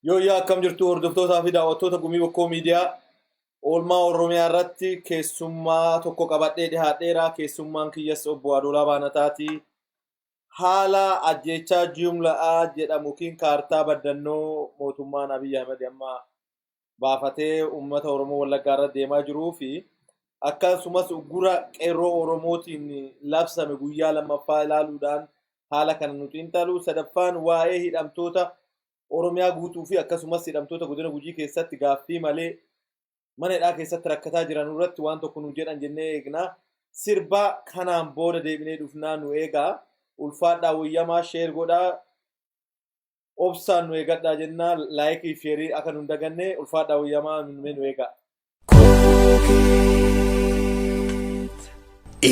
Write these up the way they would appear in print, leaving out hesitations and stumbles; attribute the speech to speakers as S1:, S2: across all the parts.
S1: Yooyyaa, akkam jirtu hordoftootaa fi daawwattoota Gumii Bokkoo Miidiyaa? Oolmaa Oromiyaa irratti keessummaa tokko qabadhee dhihaadheera. Keessummaan kiyyas obbo Adoolaa Baanataati. Haala ajjeechaa jumla'aa jedhamu kin kaartaa baddannoo mootummaan Abiy Ahmed amma baafatee uummata Oromoo Wallaggaa irra deemaa jiruu fi akkasumas uggura qeerroo Oromootiin labsame guyyaa lammaffaa ilaaluudhaan haala kana nu xiinxalu. Sadaffaan, waa'ee hidhamtoota Oromiyaa guutuu fi akkasumas hidhamtoota godina Gujii keessatti gaaffii malee mana hidhaa keessatti rakkataa jiran irratti waan tokko nu jedhan jennee eegna. Sirba kanaan booda deebinee dhufnaa, nu eegaa. Ulfaadhaa, wayyamaa, share godhaa. Obsaan nu eegadhaa jennaa, like fi share akka nu hin daganne. Ulfaadhaa, wayyamaa, nu eegaa.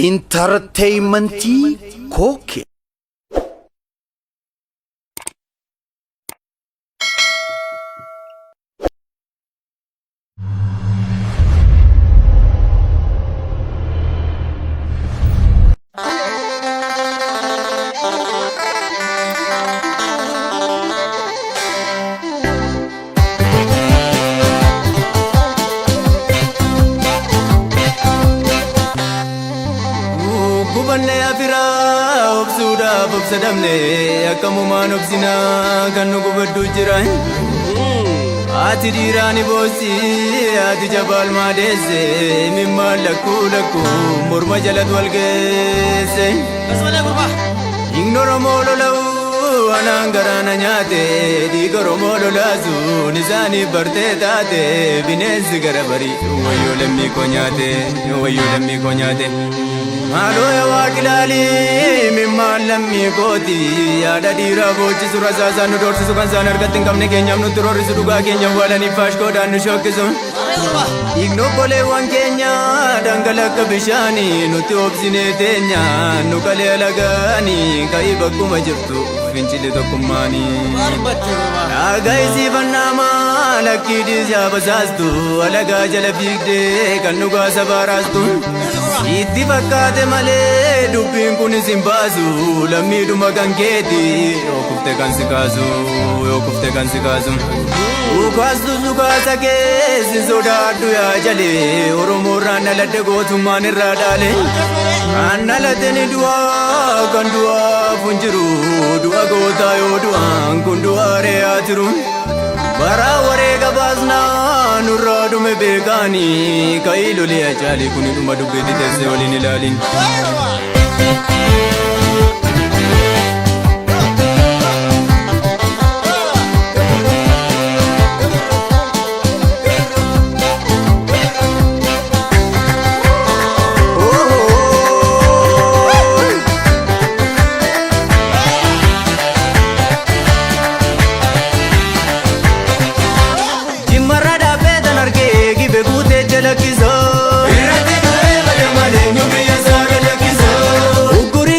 S2: Intarteeymentii Kookee.
S3: Gubanne afiraa obsuudhaaf obsa dhabne, akkamumaan obsinaa kan nu gubaddu jira. Ati dhiiraa ni boossi, ati jabaal maadeesse, mimmaan lakkuu lakkuu morma jalatti wal geesse. Dhiigni Oromoo lola'u anaan garaana nyaate, dhiiga Oromoo lolaasuun isaaniif bartee taate, bineensi gara barii wayyoo lammii koo nyaate, wayyoo lammii koo nyaate. Maaloo yaa Waaqi ilaalii mimmaan lammii kooti, yaada dhiiraa boochisu, rasaasaan nu doorsisu, kan isaan harkatti hin qabne keenyaaf nutti roorrisu, dhugaa keenya awwaalanii faashkoodhaan nu shokkisu. Dhiigni obboleewwan keenya dhangala akka bishaanii, nutti obsinee teenya nu qalee alagaanii, ka'ii bakkuma jirtu fincilli tokkummaanii. Dhaagaa isiifannaamaa lakkii dhiisaa basaastu, alagaa jala fiigdee kan dhugaa sabaa raastu. Itti fakkaate malee dubbiin kunis hin baasu, lammiidhuma kan keeti yoo kufte kan si kaasu, yoo kufte kan si kaasu. Ukaastu sukaasa keessi sodaadhu yaa jalee, Oromoo irraan dhaladhe, gootummaan irraa dhaale. Kan dhalate ni du'aa, kan du'aaf hin jiru, du'a gootaa yoo du'aan kun du'aa re'aa jiru. Bara wareega baasnaa nurraa dhume beekaanii, ka'ii lolee ajaalee kun dhuma dubbiitti teessee waliin ilaalin. Jimmarra dhaabbee tan argee gibe guutee jalakkisoo. Irratti du'ee bada malee nu biyya isaa galakkisoo. Ugguri.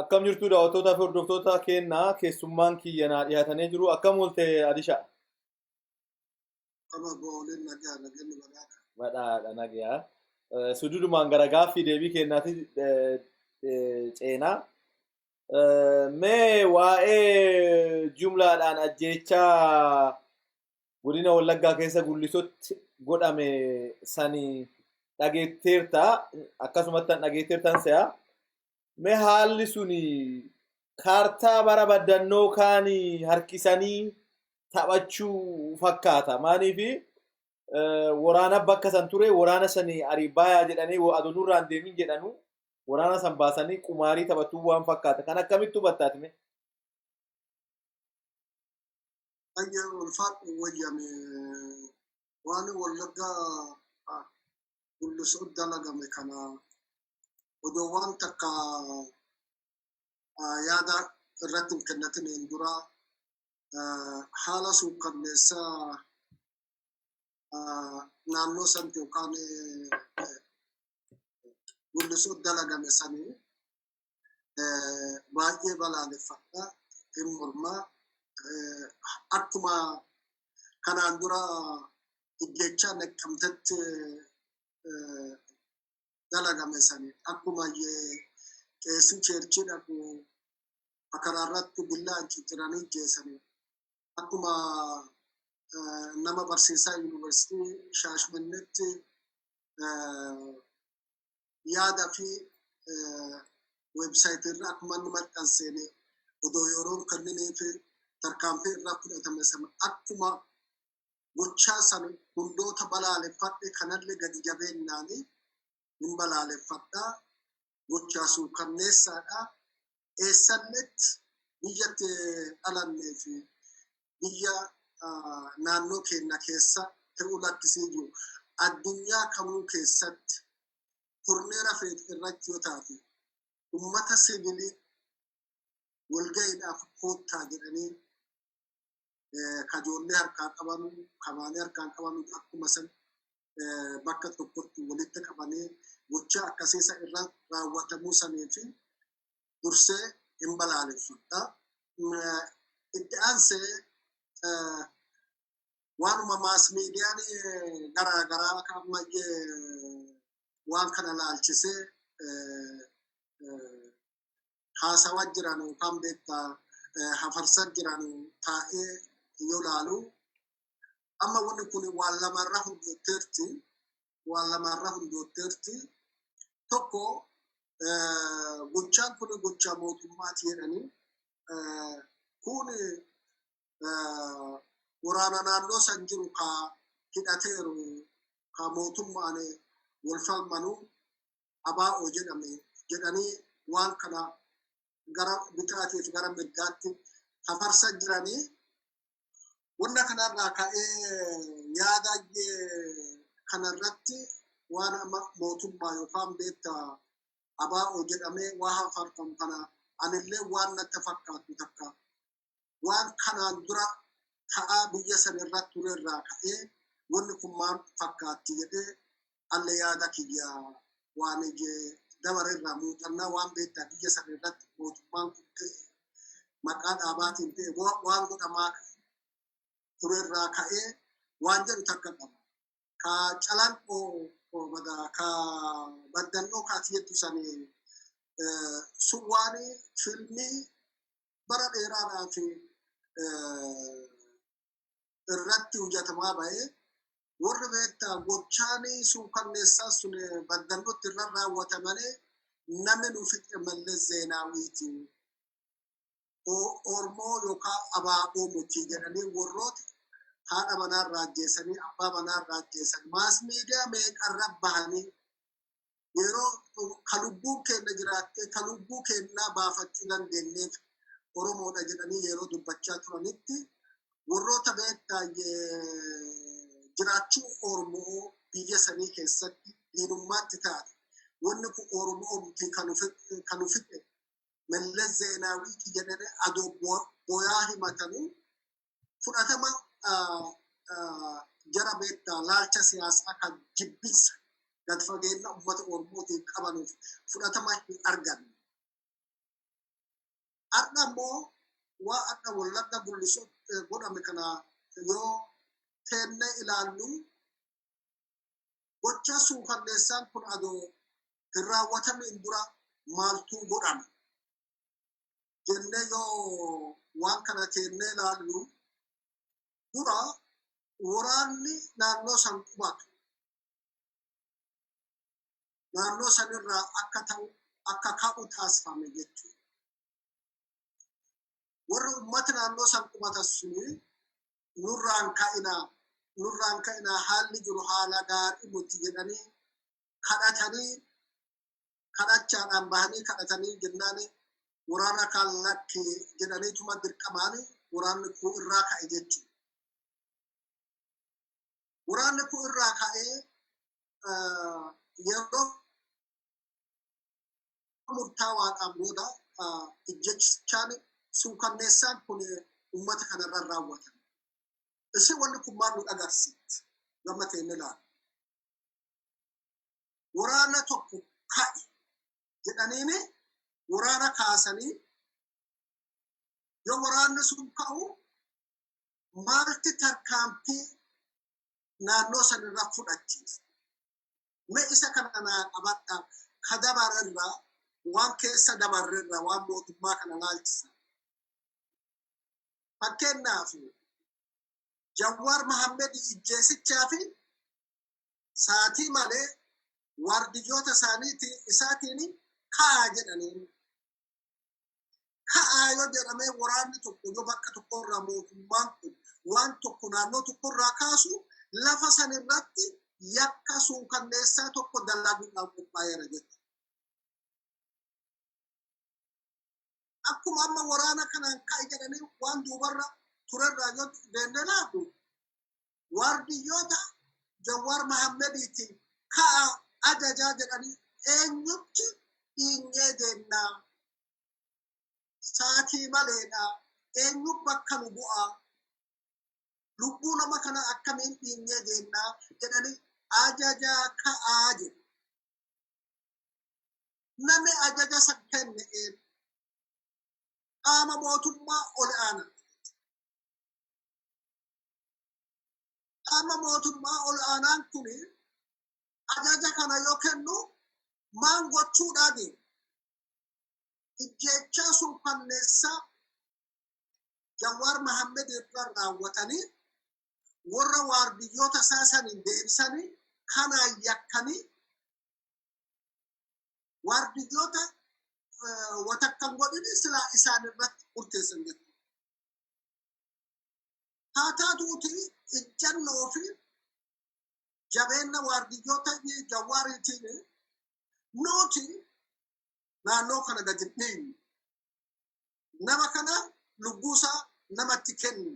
S1: Akkam jirtu daawwattootaa fi hordoftoota keenyaa, keessummaan kiyya naa dhiyaatanii jiru. Akkam oolte, Adisha?
S4: Qaba gooliin nagaa naganni badhaadha.
S1: Badhaadha, nagayaa. Sududumaan gara gaaffii deebii kennaatti ceenaa. Mee waa'ee jumlaadhaan ajjeechaa godina Wallaggaa keessa Gullisotti godhame sani dhageetteerta, akkasumatti kan dhageetteertan se'a. Mee haalli suni kaartaa bara baddannoo kaanii harkisanii taphachuu fakkaata. Maaniifi waraana bakka san ture, waraana sani ariibaayaa jedhanii adoo nurraan deemin jedhanu waraana san baasanii qumaarii taphatuu waan fakkaata. Kan akkamitti hubattaati mee?
S4: Baay'ee ulfaadhu wayyame. Waan Wallaggaa Gullisoo dalagame kana odoo waan takka yaada irratti hin kennatiniin dura, haala suukkanneessaa naannoo santi yookaan Gullisoo dalagame sanii baay'ee balaaleffadha, hin mormaa. Akkuma kanaan dura ijjechaa Neqqamtetti dalagame sani, akkuma qeesii church dhaqu karaa irratti billaan cicciranii ijjeessani, akkuma nama barsiisaa yuunivarsiitii Shaashmannetti yaada fi website irra akkuma inni maxxanseen odoo yeroon kenniniif tarkaanfii irraa fudhatame sana, akkuma gochaa sana hundoota balaaleffadhe kanallee gadi jabeennaani hin balaaleffadha. Gochaa suukanneessaadha. Eessalletti biyyatti dhalannee fi biyya naannoo keenya keessa ta'uu lakkisee jiru, addunyaa kamuu keessatti kurneera feete irratti yoo taate, ummata sivilii walga'iidhaaf koottaa jedhanii kajoollee harkaa qabanu, kamaanii harkaan qabanu, akkuma san bakka tokkotti walitti qabanii gochaa akkasiisa irra raawwatamuu sanii fi dursee hin balaaleffadha. Itti aansee waanuma mass miidiyaan garaa garaa akka ammayyee waan kana laalchisee haasawaa jiran yookaan beektaa hafarsaa jiran taa'ee yoo laalu, amma wanni kun waan lamarra hundootteerti. Waan lamarra hundootteerti. Tokko, gochaan kun gochaa mootummaati jedhanii, kun waraana naannoo san jiru ka hidhateeru, ka mootummaan wal falmanu abaa'oo jedhame jedhanii waan kana gara bitaatiif gara mirgaatti hafarsa jiranii. Wanna kanarraa ka'ee yaada kanarratti waan amma mootummaa yookaan beektaa abaa'oo jedhamee waa hafarfamu kana anillee waan natti fakkaatu takka, waan kanaan dura ta'aa biyya san irratti turerraa ka'ee wanni kun maal fakkaatti jedhee alle yaada kiyya waan dabarerraa muuxannaa waan beektaa biyya san irratti mootummaan kun ta'e maqaa dhaabaatiin ta'e waan godhamaa turerraa ka'ee waan jedhu takka qaba. Ka Calanqoo ka baddannoo kaati jettu sanii sun waan filmii bara dheeraadhaaf irratti hojjetamaa bahee, warri beektaa gochaan suukanneessaa sun baddannootti irra raawwatamanii namni nu fixe Mallas Zeenaawiiti. Oromoo yookaan abaaboo miti jedhanii warroota haadha manaa irraa ajjeesanii, abbaa manaa irraa ajjeesanii, mass media meeqarra bahanii yeroo ka lubbuun keenya jiraattee ka lubbuu keenyaa baafachuu dandeenyeef Oromoodha jedhanii yeroo dubbachaa turanitti, warroota beektaa jiraachuu Oromoo biyya sanii keessatti diinummaatti taate, wanni kun Oromoo miti, kan nu fixe Mallas Zeenaawiiti jedhanii adoo boyaa himatanii fudhatama jara beektaa laalcha siyaasaa kan jibbinsa gad fageenya uummata Oromootiin qabanuuf fudhatama hin arganne. Har'a immoo waa akka Wallagga Gullisoo godhame kana yoo teennee ilaallu, gocha suukanneessaan kun adoo hin raawwatamin dura maaltu godhame jennee yoo waan kana teennee ilaallu, dura waraanni naannoo san qubatu naannoo sanirraa akka ta'u akka ka'u taasifame jechuudha. Warri uummata naannoo san qubatan suni nurraan ka'inaa, nurraan ka'inaa, haalli jiru haala gaarii miti jedhanii kadhatanii, kadhachaadhaan bahanii kadhatanii jennaan, waraana kaan lakki jedhaniituma dirqamaan waraanni kun irraa ka'e jechuudha. Waraanni kun irraa ka'ee yeroo murtaawaadhaan booda ijjechaan suukanneessaan kun uummata kanarra raawwatame. Isin wanni kun maal nu agarsiifti? Gama teenne ilaala. Waraana tokko ka'i jedhaniini waraana kaasanii, yoo waraanni sun ka'u maalti tarkaanfii naannoo sanirra fudhachiisa? Mee isa kana naa qabadhaa, ka dabarerraa, waan keessa dabarrerraa, waan mootummaa kana laalchisa. Fakkeenyaaf, Jawaar Mahammed ijjeesichaa fi saatii malee waardiyyoota isaaniiti isaatiin ka'aa jedhaniin. Ka'aa yoo jedhamee waraanni tokko yoo bakka tokkorraa mootummaan kun waan tokko naannoo tokkorraa kaasu, lafa sanirratti yakka suukanneessaa tokko dalaguudhaaf qophaa'eera jechuudha. Akkuma amma waraana kanaan ka'i jedhanii waan duubarra turerraa yoo deemnee laallu, waardiyyoota Jawaar Mahammediitiin ka'a ajajaa jedhanii eenyutti dhiinyee deemnaa, saatii maleedha, eenyu bakka nu bu'aa, lubbuu nama kana akkamiin dhiinyee deemnaa jedhanii ajajaa ka'aa jedhu. Namni ajaja san kenne eenyu? Qaama mootummaa ol aanaa. Qaama mootummaa ol aanaan kun ajaja kana yoo kennu maan gochuudhaa deema? Ijjeechaa suukanneessaa Jawaar Mahammed irra raawwatanii warra waardiyyoota isaa saniin deebisanii kanaan yakkanii waardiyyoota watakkan godhini silaa isaan irratti murteessan jechuudha. Haa taatuuti, ijjannoo fi jabeenya waardiyyoota Jawaariitiin nuti naannoo kana gadi dhiinu. Nama kana lubbuusaa namatti kennu.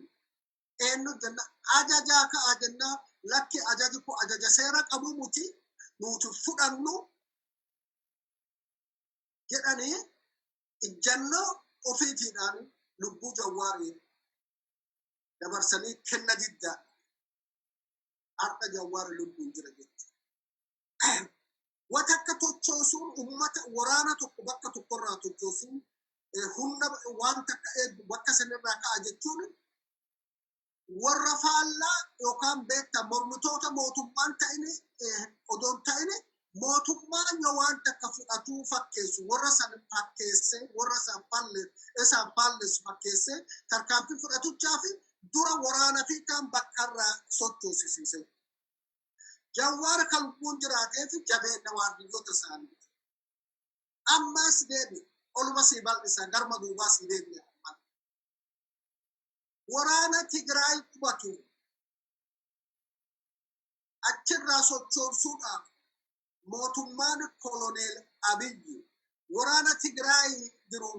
S4: Eenyu jenna ajajaa ka'a jenna, lakki, ajaji kun ajaja seera qabu muti, nuti fudhannu jedhanii ijjannoo ofiitiidhaan lubbuu Jawaarii dabarsanii kenna diddaa. Har'a Jawaari lubbuun jira jechuudha. Wata akka tochoosuun uummata waraana tokko bakka tokkorraa tochoosuun, humna waan takka eegdu bakka sanirraa ka'a jechuun, warra faallaa yookaan beektaa mormitoota mootummaan ta'ini odoon ta'ini, mootummaan yoo waan takka fudhatuu fakkeessu warra san fakkeessee, warra san isaan faallessu fakkeessee tarkaanfii fudhatuchaa fi dura waraana fi kan bakkarraa sochoosisiise. Jawaar kan lubbuun jiraateef jabeenya waardiyyoota isaanii. Ammas deebi oluma sii bal'isa, garma duubaa sii deebi'a. Waraana Tigraay qubatu achirraa sochoosuudhaaf mootummaan koloneel Abiyyi waraana Tigraay jiru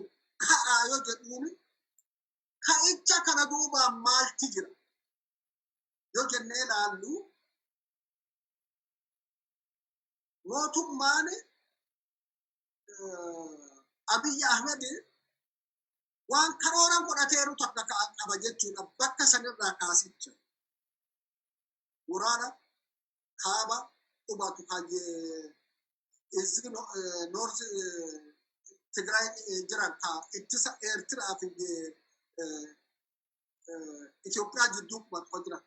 S4: ka'aa yoo jedhuun, ka'icha kana duubaan maalti jira yoo jennee ilaallu, mootummaan Abiyyi Ahmed waan karoora godhateeru takka qaba jechuudha bakka sanirraa kaasicha. Waraana kaaba qubatu kan izi North Tigraay jiran ka ittisa Eertiraa fi Itoophiyaa jidduu qubatu jira.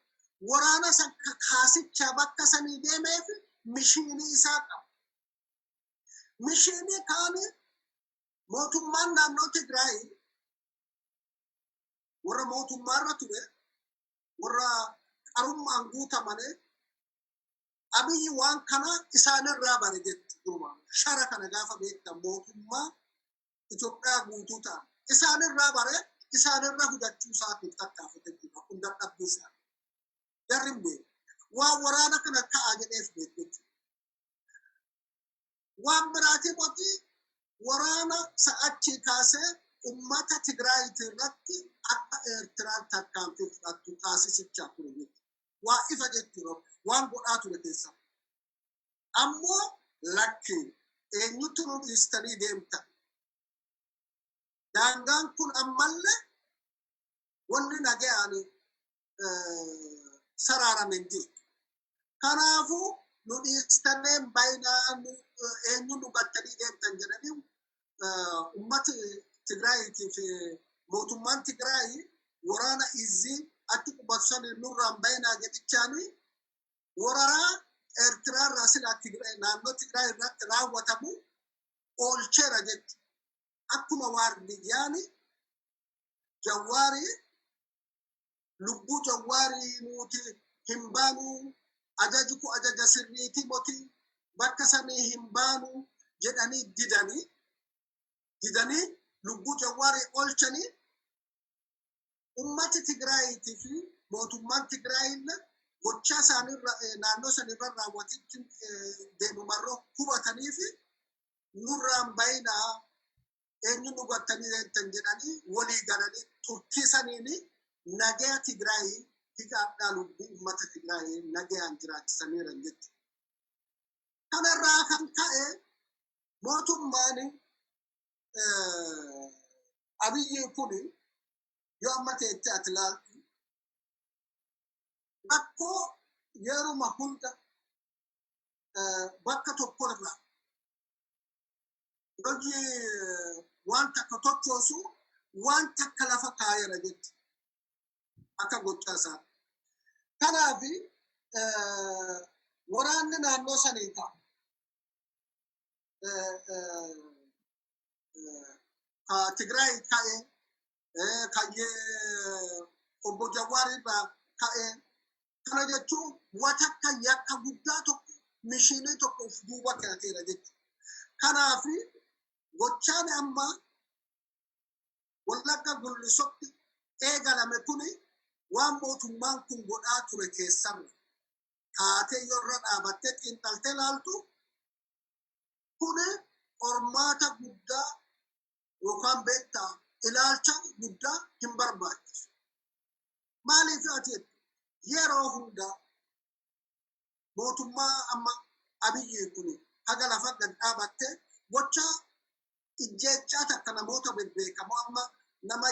S4: Waraana san kaasicha bakka sanii deemeef mishiinii isaa qaba. Mishiinii kaani mootummaan naannoo Tigraay warra mootummaarra ture warra qarummaan guutamane Abiyyi waan kana isaanirraa bare jechuudha. Shara kana gaafa beektan mootummaa Itoophiyaa guutuu ta'a. Isaanirraa bare isaanirra hudachuu isaatiif tattaafate jechuudha. Kun dadhabbii isaa. Jarri hin beeku. Waan waraana kana ta'a jedheef beeku jechuudha. Waan biraatii qotii waraana sa'achii kaasee ummata Tigraayitii irratti akka Eertiraan tarkaanfii fudhattu taasisichaa ture jechuudha. Waa ifa jechuudha. Waan godhaa ture keessa. Ammoo lakki eenyutti nu dhiistanii deemtan? Daangaan kun ammallee wanni nagayaan saraarame hin jirtu. Kanaafuu nu dhiistanii baay'inaan eenyu nu gattanii deemtan jedhanii ummati Tigraayitii fi mootummaan Tigraay waraana izii achi qubatu nurraan baay'inaa jedhichaanii waraana Eertiraarraa silaa naannoo Tigraay irratti raawwatamu oolcheera jechuudha. Akkuma waardiyyaan Jawaarii lubbuu Jawaarii nuti hin baanu ajaji ku ajaja sirriiti moti bakka sanii hin baanu jedhanii didanii lubbuu Jawaarii oolchanii ummati Tigraayitii fi mootummaan Tigraayillee gochaa isaanirra naannoo sanirra raawwatitti deemumarroo hubatanii fi nurraan bayinaa eenyu nu gattanii deemtan jedhanii walii galanii turtii saniini nagaya Tigraayii hidhaadhaa lubbuu uummata Tigraayii nagayaan jiraachisaniiran jechuudha. Kanarraa kan ka'e mootummaan Abiyyi kun yoo amma teettee ati ilaaltu rakkoo yeruma hunda bakka tokkorraa hojii waan takka tochoosu waan takka lafa kaayera jechuudha. Akka gochaa isaa. Kanaaf waraanni naannoo sanii ta'a. Ka Tigraay ka'e, kayyee obbo Jawaar irraa ka'e. Kana jechuun watakka yakka guddaa tokko mishiinii tokko of duuba kaateera jechuudha. Kanaaf gochaan amma Wallagga Gullisotti eegalame kuni waan mootummaan kun godhaa ture keessarra taatee yoo irra dhaabattee xiinxaltee ilaaltu kuni qormaata guddaa yookaan beektaa ilaalcha guddaa hin barbaachisu. Maaliif ati yeroo hundaa mootummaa amma Abiyyi kun haga lafa gad dhaabattee gocha ijjeechaa takka namoota bebbeekamoo amma nama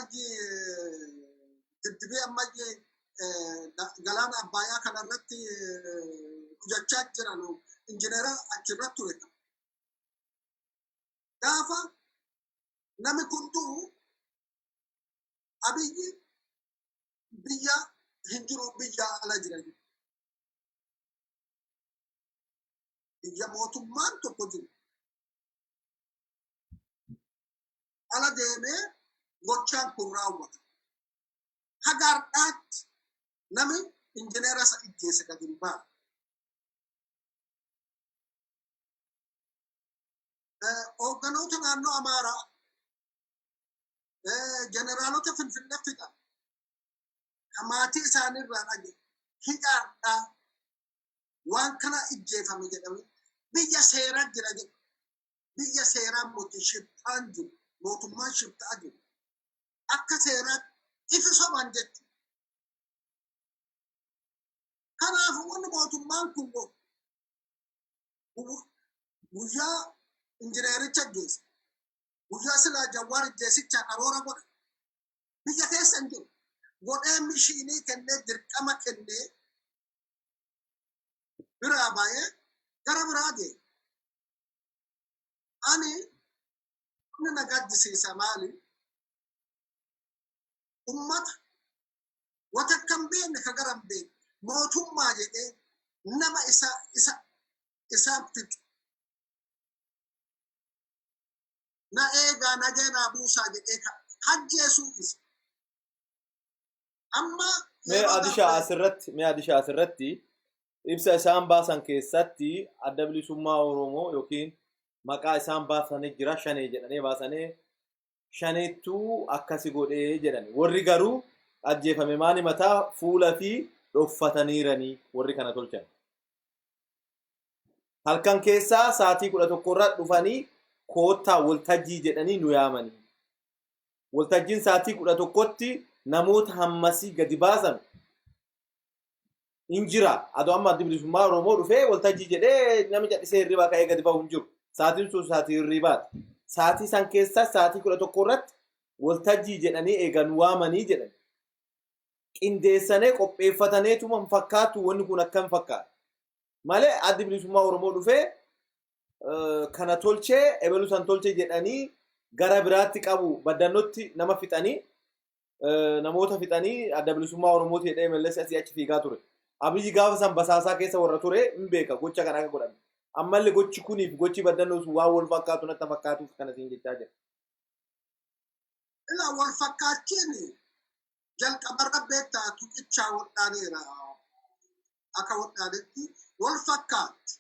S4: diddibee amma galaana Abbaayyaa kanarratti hojjechaa jiran injineera achirratti ture. Gaafa namni kun du'u Abiyyi biyya hin jiru biyya ala jira. Biyya mootummaan tokko jiru. Ala deemee gochaan kun raawwata. Haga har'aatti namni injineera isa ijjeesse gadi hin baane. Hoogganoota naannoo Amaaraa jeneraalota Finfinnee fixan maatii isaaniirraa dhage hidhaadhaa waan kana ijjeefame jedhame biyya seeraa jira jedhu. Biyya seeraa mootii shiftaan jiru mootummaan shiftaa jiru akka seeraatti ifi soban jechuudha. Kanaafuu wanni mootummaan kun godhu guyyaa injineericha geesse guyyaa silaa Jawaar ijjeesichaa karoora godhe biyya keessa hin jiru. Godhee mishiinii kennee dirqama kennee biraa baay'ee gara biraa deema. Ani Inni na gaddisiisa maali? Ummata wata kan beekne ka gara hin beekne mootummaa jedhee nama isa isa isaan fixu. Na eegaa nagee naa buusaa jedhee ajjeesuu isa. Amma
S1: Mee Adishaa asirratti, mee Adishaa asirratti ibsa isaan baasan keessatti Adda Bilisummaa Oromoo yookiin maqaa isaan baasanii jira Shanee jedhanii baasanii Shaneettuu akkasi godhee jedhani. Warri garuu ajjeefame maani mataa fuula fi dhoffataniiranii warri kana tolchan. Halkan keessaa sa'aatii 11 irra dhufanii koottaa waltajjii jedhanii nu yaamanii. Waltajjiin sa'aatii 11tti namoota hammasii gadi baasan hin jira. Adoo amma Addi Bilisummaa Oromoo dhufee waltajjii jedhee namni callisee hirribaa ka'ee gadi bahu hin jiru. Sa'aatiin sun sa'aatii hirribaati. Sa'aatii san keessa sa'aatii 11 irratti waltajjii jedhanii eegan waamanii jedhan. Qindeessanee qopheeffataneetuma hin fakkaatu, wanni kun akkam fakkaata. Malee Addi Bilisummaa Oromoo dhufee kana tolchee ebelu san tolchee jedhanii gara biraatti qabu. Baddannotti nama fixanii, namoota fixanii Adda Bilisummaa Oromooti jedhee Mallas asii achi fiigaa ture. Abiyyi gaafa san basaasaa keessa warra ture hin beeka gocha kana akka godhame. Ammallee gochi kuniif gochi Baddannoo sun waan wal fakkaatu natti fakkaatuuf kana siin jechaa jira.
S4: Ilaa, wal fakkaachiin jalqabarra beektaa tuqichaa waldhaaneera, akka waldhaanetti wal fakkaatti.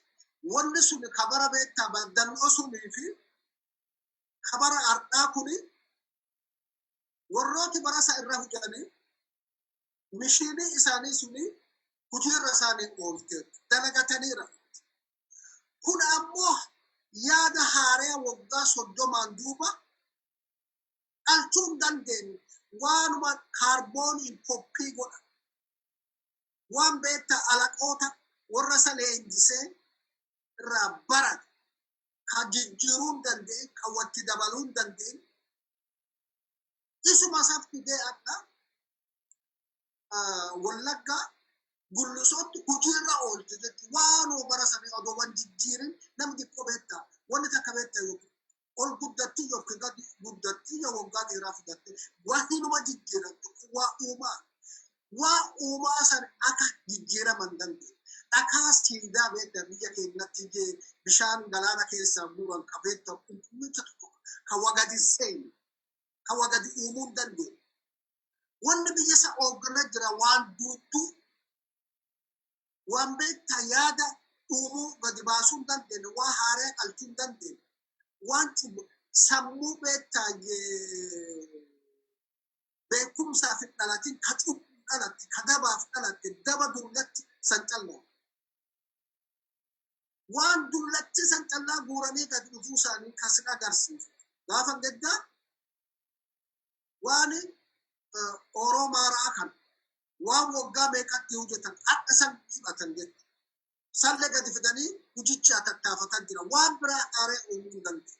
S4: Wanni sun kabara beektaa Baddannoo sunii fi kabara ardhaa kuni warrooti barasa irra hojjetanii mishiinii isaanii suni hojiirra isaanii oolteetu dalagataniira. Kun ammoo yaada haaraa waggaa 30n duuba dhalchuu hin dandeenye, waanuma kaarbooniin koppii godha. Waan beektaa alaqoota warra isa leenjisee irraa barate kan jijjiiruu hin dandeenye, kan watti dabaluu hin dandeenye isuma isa fidee akka Wallaggaa Gullisootti hojiirra oolte jechuudha. Waanuma bara sanii odoo wan jijjiirin namni xiqqoo beektaa wanni takka beektaa yookiin ol guddatti yookiin gadi guddatti yoo waggaa dheeraa fudhatte wahinuma jijjiiramtu waa uumaa. Waa uumaa san akka jijjiiraman danda'e. Dhakaa siidaa beektaa biyya keenyatti bishaan galaana keessaa guuran ka beektaa qulqullicha tokko kan wagadi seenu kan wagadi uumuu hin dandeenye. Wanni biyya isa hoogganaa jira waan duutuu waan beektaa yaada uumuu gadi baasuu hin dandeenye, waa haaraa qalchuu hin dandeenye, waan sammuu beektaa beekumsaaf hin dhalatin, ka cubbuu dhalatte, ka dabaaf dhalatte, daba dullatti san callaa. Waan dullatti san callaa guuranii gadi dhufuu isaanii kasin agarsiisu. Gaafa gaddaa waan Oromaaraa kan waan waggaa meeqatti hojjetan akka san fudhatan jechuudha. Sallee gadi fidanii hojicha tattaafatan jira. Waan biraa haaree uumuu hin danda'u.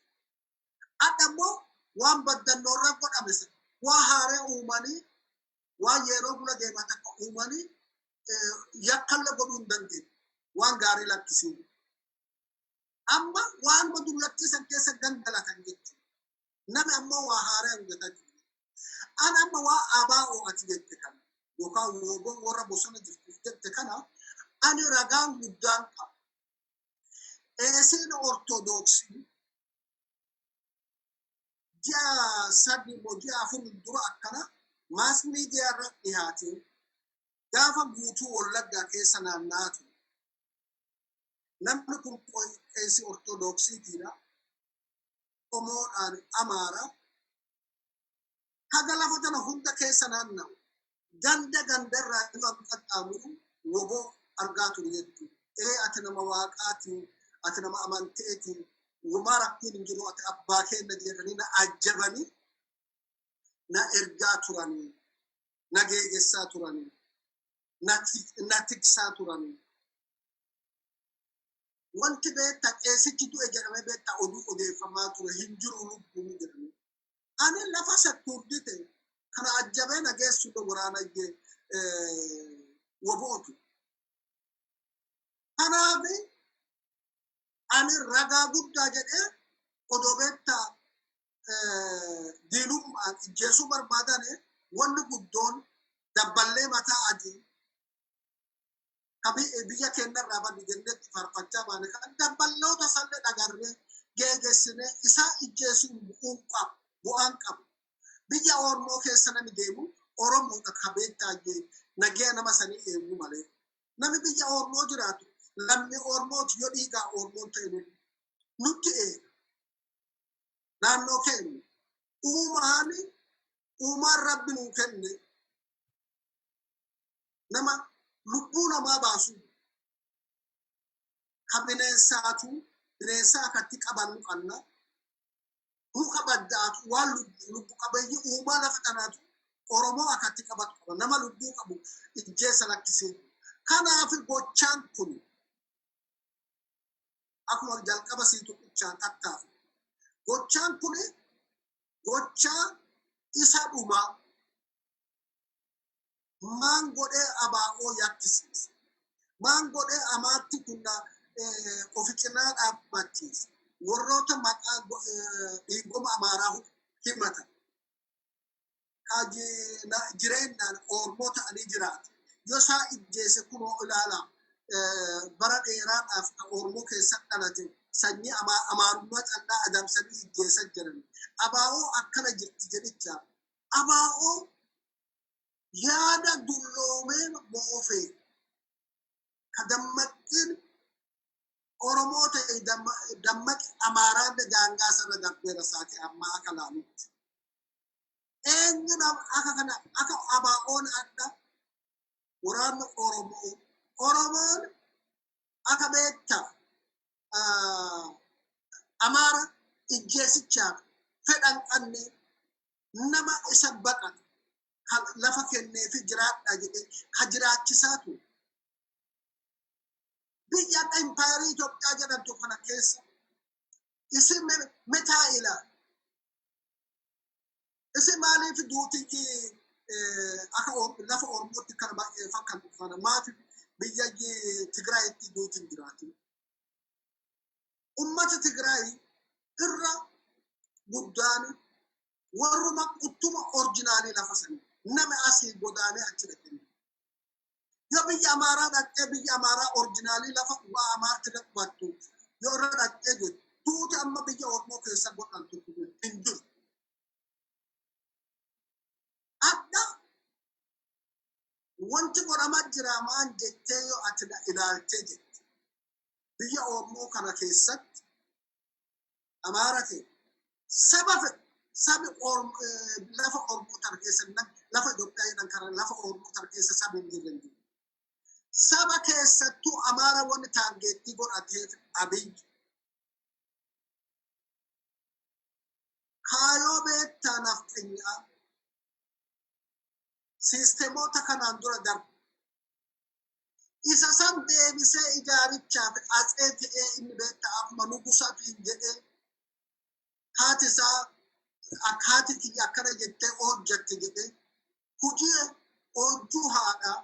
S4: Adda immoo waan baddannoorra godhame sana waa haaree uumanii, waan yeroo bula deemaa takka uumanii yakkallee godhuu hin dandeenye. Waan gaarii lakkisuu. Amma waanuma dullattii san keessa gangalatan jechuudha. Nami ammoo waa haaraa hojjetaa jiru. Ana amma waa ABO ati jette kana yookaan WBO warra bosona jirtu jette kana ani ragaan guddaan qaba. Qeesiin Ortodoksii ji'a 3 moo ji'a 4 dura akkana mass media irra dhiyaate gaafa guutuu Wallaggaa keessa naanna'aa ture. Namni kun qeesii Ortodoksiitiidha. Qomoodhaan Amaara. Haga lafa tana hunda keessa naanna'u. Ganda gandarraa yoo qaxxaamuru WBO argaa ture jechuudha. Ee, ati nama waaqaati, ati nama amanteeti, womaa rakkoon hin jiru, ati abbaa keenya jedhanii na ajjabanii na ergaa turanii, na geegessaa turanii, na tiksaa turanii. Wanti beektaa qeesichi du'e jedhamee beektaa oduu odeeffamaa ture hin jiru lubbuun jedhamee. Ani lafa sekkuurdii ta'e kana ajjabee na geessu waraana WBOtu. Kanaaf ani ragaa guddaa jedhee odoo beektaa Diinummaan ijjeesuu barbaadan wanni guddoon dabballee mataa adii biyya keenyarraa badu jennetti faarfachaa baane kan dabballoota sallee dhagarree geegessine isaa ijjeesuun bu'uun qabu bu'aan qabu. Biyya Oromoo keessa namni deemu Oromoodha kabeettaa nagaya nama sanii eeguu malee. Namni biyya Oromoo jiraatu lammii Oromooti yoo dhiigaa Oromoon ta'e nutti eega. Naannoo keenya uumaan uumaan rabbi nuu kenne nama lubbuu namaa baasu ka bineensaatu bineensa akkatti qabannu qabna muka baddaatu waan lubbu qabeeyyii uumaa lafa kanaatu Oromoo akkatti qabatu qaba nama lubbuu qabu ijjeessa lakkisee. Kanaaf gochaan kun akkuma jalqaba sii tuqichaan tattaafu. Gochaan kun gochaa isa dhumaa maan godhee abaa'oo yakkisiisa. Maan godhee amaatti kunna ofi cinaa dhaabbachiisa. Warroota maqaa dhiigoma amaaraa himatan. Jireenyaan Oromoo ta'anii jiraatu. Yoo isaa ijjeese kunoo ilaala bara dheeraadhaaf Oromoo keessa dhalate sanyii amaarummaa callaa adamsanii ijjeessa jiran. Abaa'oo akkana jirti jedhicha. Abaa'oo yaada dulloomee moofee ka dammaqqiin Oromoo ta'e dammaqi Amaaraan daangaa sana darbeera isaati ammaa akka laalutti. Eenyu akka kana akka abaa'oon adda waraanni Oromoo Oromoon akka beekta Amaara ijjeesichaaf fedhan qabne nama isa baqatu kan lafa kenneefi jiraadha jedhee ka jiraachisaa ture. Biyya adda impaayerii Itoophiyaa jedhamtu kana keessa isin metaa ilaala. Isin maaliif duuti akka lafa Oromootti kana baay'ee fakkaatu kana maaf biyya Tigraayitti duuti hin jiraatin? Ummata Tigraay irra guddaan warruma uttuma orjinaalii lafa sanii nama asii godaanee achi dhaqe. Yoo biyya Amaaraa dhaqxee biyya Amaaraa orjinaalii lafa waa Amaarti dhaqbattu yoo irra dhaqxee jettu tuuti amma biyya Oromoo keessa godhantu hin jiru. Adda wanti godhamaa jira maan jettee yoo ati ilaaltee jette biyya Oromoo kana keessatti Amaara ta'e saba fedhe sabi lafa Oromoo tana keessa lafa Itoophiyaa jedhan kana lafa Oromoo tana keessa sabi hin jirre hin jiru. Saba keessattuu Amaara wanni taargeettii godhateef Abiyyi. Kaayoo beektaa nafxanyaa siistemoota kanaan dura darbu. Isa san deebisee ijaarichaaf atsee ta'ee inni beektaa akkuma nugusatiin jedhee haati isaa akka haati kiyya akkana jettee hojjette jedhee hojii hojjuu haadhaa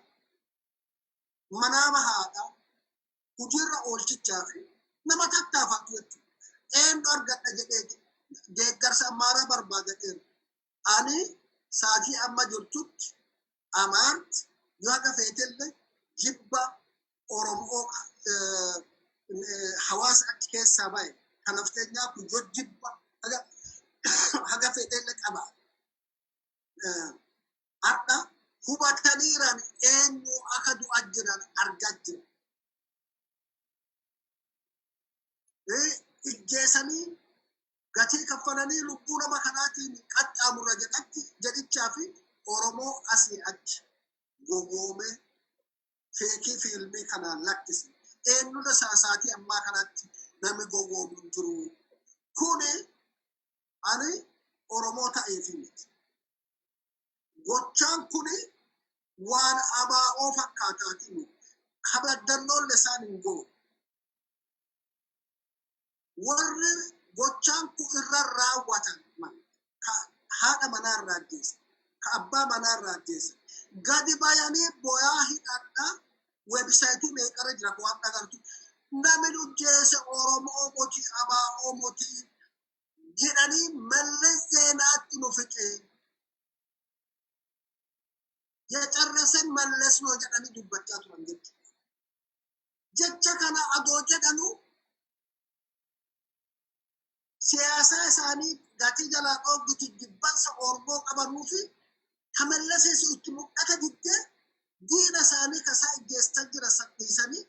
S4: manaama haadhaa hojiirra oolchichaa fi nama tattaafatu jechuudha. Eenyu argadha jedhee deeggarsa amaaraa barbaada dheeru. Ani saatii amma jirtutti Amaarti yoo haga feetellee jibba Oromoo hawaasa achi keessaa bahe kan nafteenyaa kun yoo jibba haga feetellee qaba. Har'a hubataniiran eenyu akka du'a jiran argaa jira. Ijjeesanii gatii kaffalanii lubbuu nama kanaatiin qaxxaamurra jedhatti jedhichaa fi Oromoo asii achi gowwoomee feekii fiilmii kanaan lakkise. Eenyudha saasaatii ammaa kanatti namni gowwoomu hin jiru. Kuni ani Oromoo ta'eefi miti. Gochaan kuni waan abaa'oo fakkaataati miti. Kabaddannoon isaan hin goone. Warri gochaan kun irra raawwatan haadha manaa irraa ajjeesa. Ka abbaa manaa irraa ajjeesa. Gadi bayanii boyaa hidhadhaa weebsaayitii meeqarra jira waan dhagartu. Namni ajjeese Oromoo moti abaa'oo moti Jedhanii Mallas Zeenaatti nu fixe. የጨረሰን መለስ ነው jedhanii dubbachaa turan jechuudha. Jecha kana adoo jedhanu siyaasaa isaanii gatii jalaa dhoogguti jibbansa Oromoo qabanuu fi ka Mallasis itti mul'ata diddee diina isaanii kasaa ijjeessan jira sadhiisanii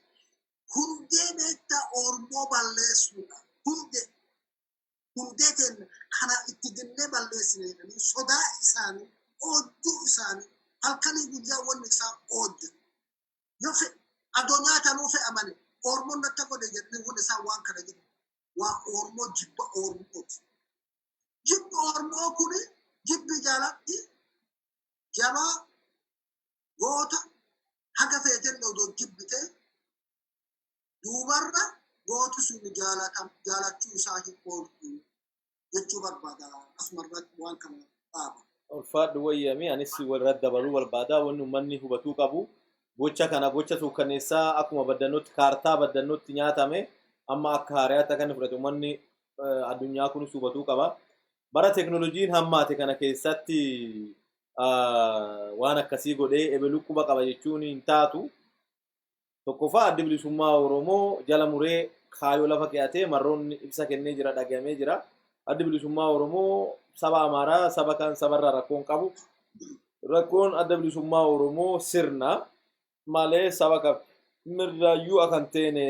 S4: hundee beektaa Oromoo balleessuudha. Hundee hundee keenya kana itti dinnee balleessine jedhanii sodaa isaanii odduu isaanii halkanii guyyaa wanni isaa oodde. Yoo adoo nyaatanuu fe'amani Oromoon natti godhe jedhanii wanni isaa waan kana jedhu waa Oromoo jibba Oromooti. Jibbi Oromoo kuni jibbi jaalatti jabaa goota haga feetelle odoo jibbite duubarra gooti sun jaalachuu isaa hin ooltu jechuu barbaada asumarratti waan kana dhaaba.
S1: Ulfaadhu wayyami anis walirratti dabaluu barbaada. Wanni uummanni hubatuu qabu gocha kana gocha suukkanneessaa akkuma baddannootti kaartaa baddannootti nyaatame amma akka haaraatti akka inni fudhate uummanni addunyaa kunis hubatuu qaba. Bara teekinooloojiin hammaate kana keessatti waan akkasii godhee ebeluu quba qaba jechuun hin taatu. Tokkoffaa, Addi Bilisummaa Oromoo jala muree kaayoo lafa keeyatee marroonni ibsa kennee jira, dhagahamee jira. Addi Bilisummaa Oromoo saba Amaaraa saba kan sabarraa rakkoon qabu. Rakkoon Adda Bilisummaa Oromoo sirna malee saba kamirraayyuu akka hin teene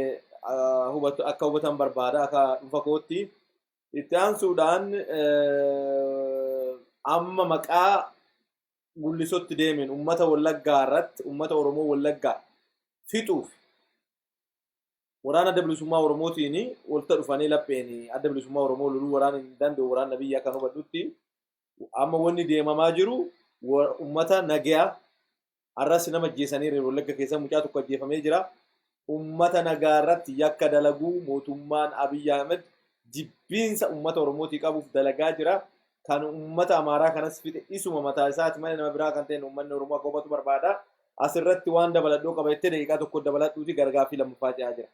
S1: akka hubatan barbaada akka dhuunfa kootti. Itti aansuudhaan amma maqaa Gullisotti deemeen uummata Wallaggaa irratti uummata Oromoo Wallaggaa fixuuf waraana Adda Bilisummaa Oromootiin walitti dhufanii lapheen Adda Bilisummaa Oromoo loluu waraana hin danda'u waraana biyya akka hubadhutti. Amma wanni deemamaa jiru uummata nagayaa arras nama ajjeesanii Wallagga keessa mucaa tokko ajjeefamee jira. Uummata nagaa irratti yakka dalaguu mootummaan Abiyyi Ahmed jibbiinsa uummata Oromootii qabuuf dalagaa jira. Kan uummata Amaaraa kanas fixe isuma mataa isaati malee nama biraa kan ta'e uummanni Oromoo akka hubatu barbaada. Asirratti waan dabaladhoo qaba jettee daqiiqaa tokko dabaladhuuti gargaaffii lammaffaa ce'aa jira.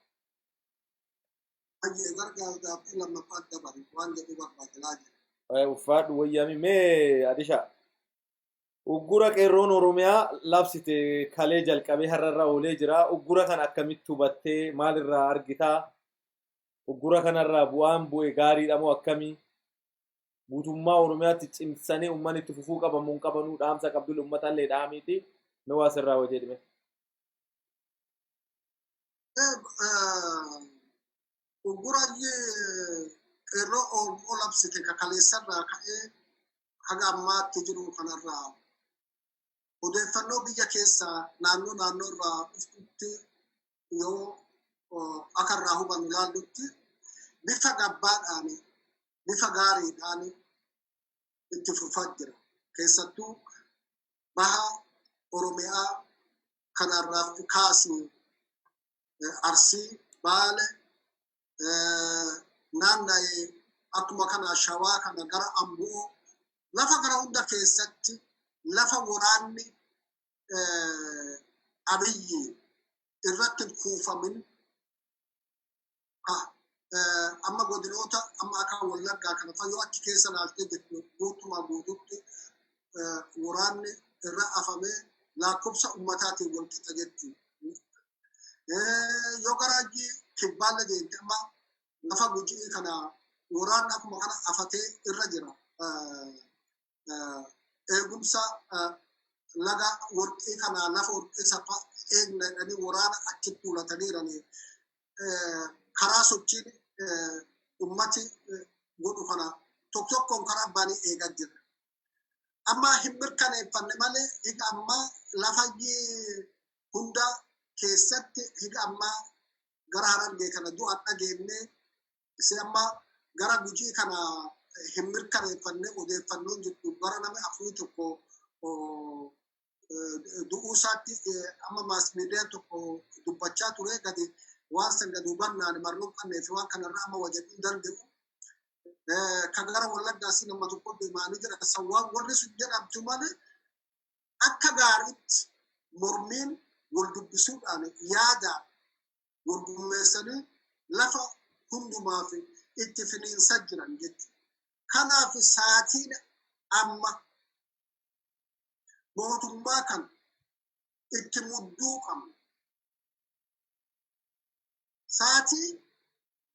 S4: Baay'ee gargaaffii lammaffaa dabali waan jedhu barbaada jira.
S1: Ulfaadhu wayyami. Mee Adisha, uggura qeerroon Oromiyaa labsite kalee jalqabee har'arra oolee jira. Uggura kana akkamitti hubattee, maalirraa argitaa? Uggura kanarraa bu'aan bu'e gaariidha moo akkamii? Guutummaa Oromiyaatti cimsanii uummanni itti fufuu qabamu hin qabanuu, dhaamsa qabdul uummatallee dhaamiiti. Nu waa sirraa hojii dhime.
S4: Uggura qeerroo Oromoo labsite kakaleessarraa ka'ee haga ammaatti jiru kanarraa odeeffannoo biyya keessaa naannoo naannoo irraa dhuftutti yoo akka irraa hubannu ilaallutti bifa gabbaadhaan, bifa gaariidhaan itti fufaa jira. Keessattuu baha Oromiyaa kanarraa kaasii Arsii, Baale, naanna'ee akkuma kana Shawaa kana gara Amboo lafa gara hunda keessatti lafa waraanni Abiyyi irratti hin kuufamin amma godinoota amma akka Wallaggaa kana fa yoo achi keessa laaltee jirtu guutumaa guututti waraanni irra afamee lakkoofsa ummataatiin wal qixa jechuudha. Yoo gara kibbaalle deemte amma lafa Gujii kana waraanni akkuma kana afatee irra jira. Eegumsa laga warqii kana lafa warqii safa eegna jedhanii waraana achi tuulataniirani. Karaa sochiin ummati godhu kana tokko tokkoon karaa baanii eegaa jira. Amma hin mirkaneeffanne malee higa ammaa lafa hunda keessatti higa ammaa gara Harargee kana du'a dhageenne isi amma gara Gujii kana hin mirkaneeffanne. Odeeffannoon jirtu gara nama afurii tokko du'uu isaatti amma mass miidiyaan tokko dubbachaa ture gadi waan san gadi hubannaan marroo qabnee fi waan kanarraa amma wajjin hin danda'u. Kan gara Wallaggaas nama tokko deemaanii jira. San waan warri sun jedhamtu malee akka gaariitti mormiin wal dubbisuudhaan yaada wal gurmeessanii lafa hundumaaf itti finiinsa jiran jechuudha. Kanaaf saatiin amma mootummaa kan itti mudduu qabnu. Saatii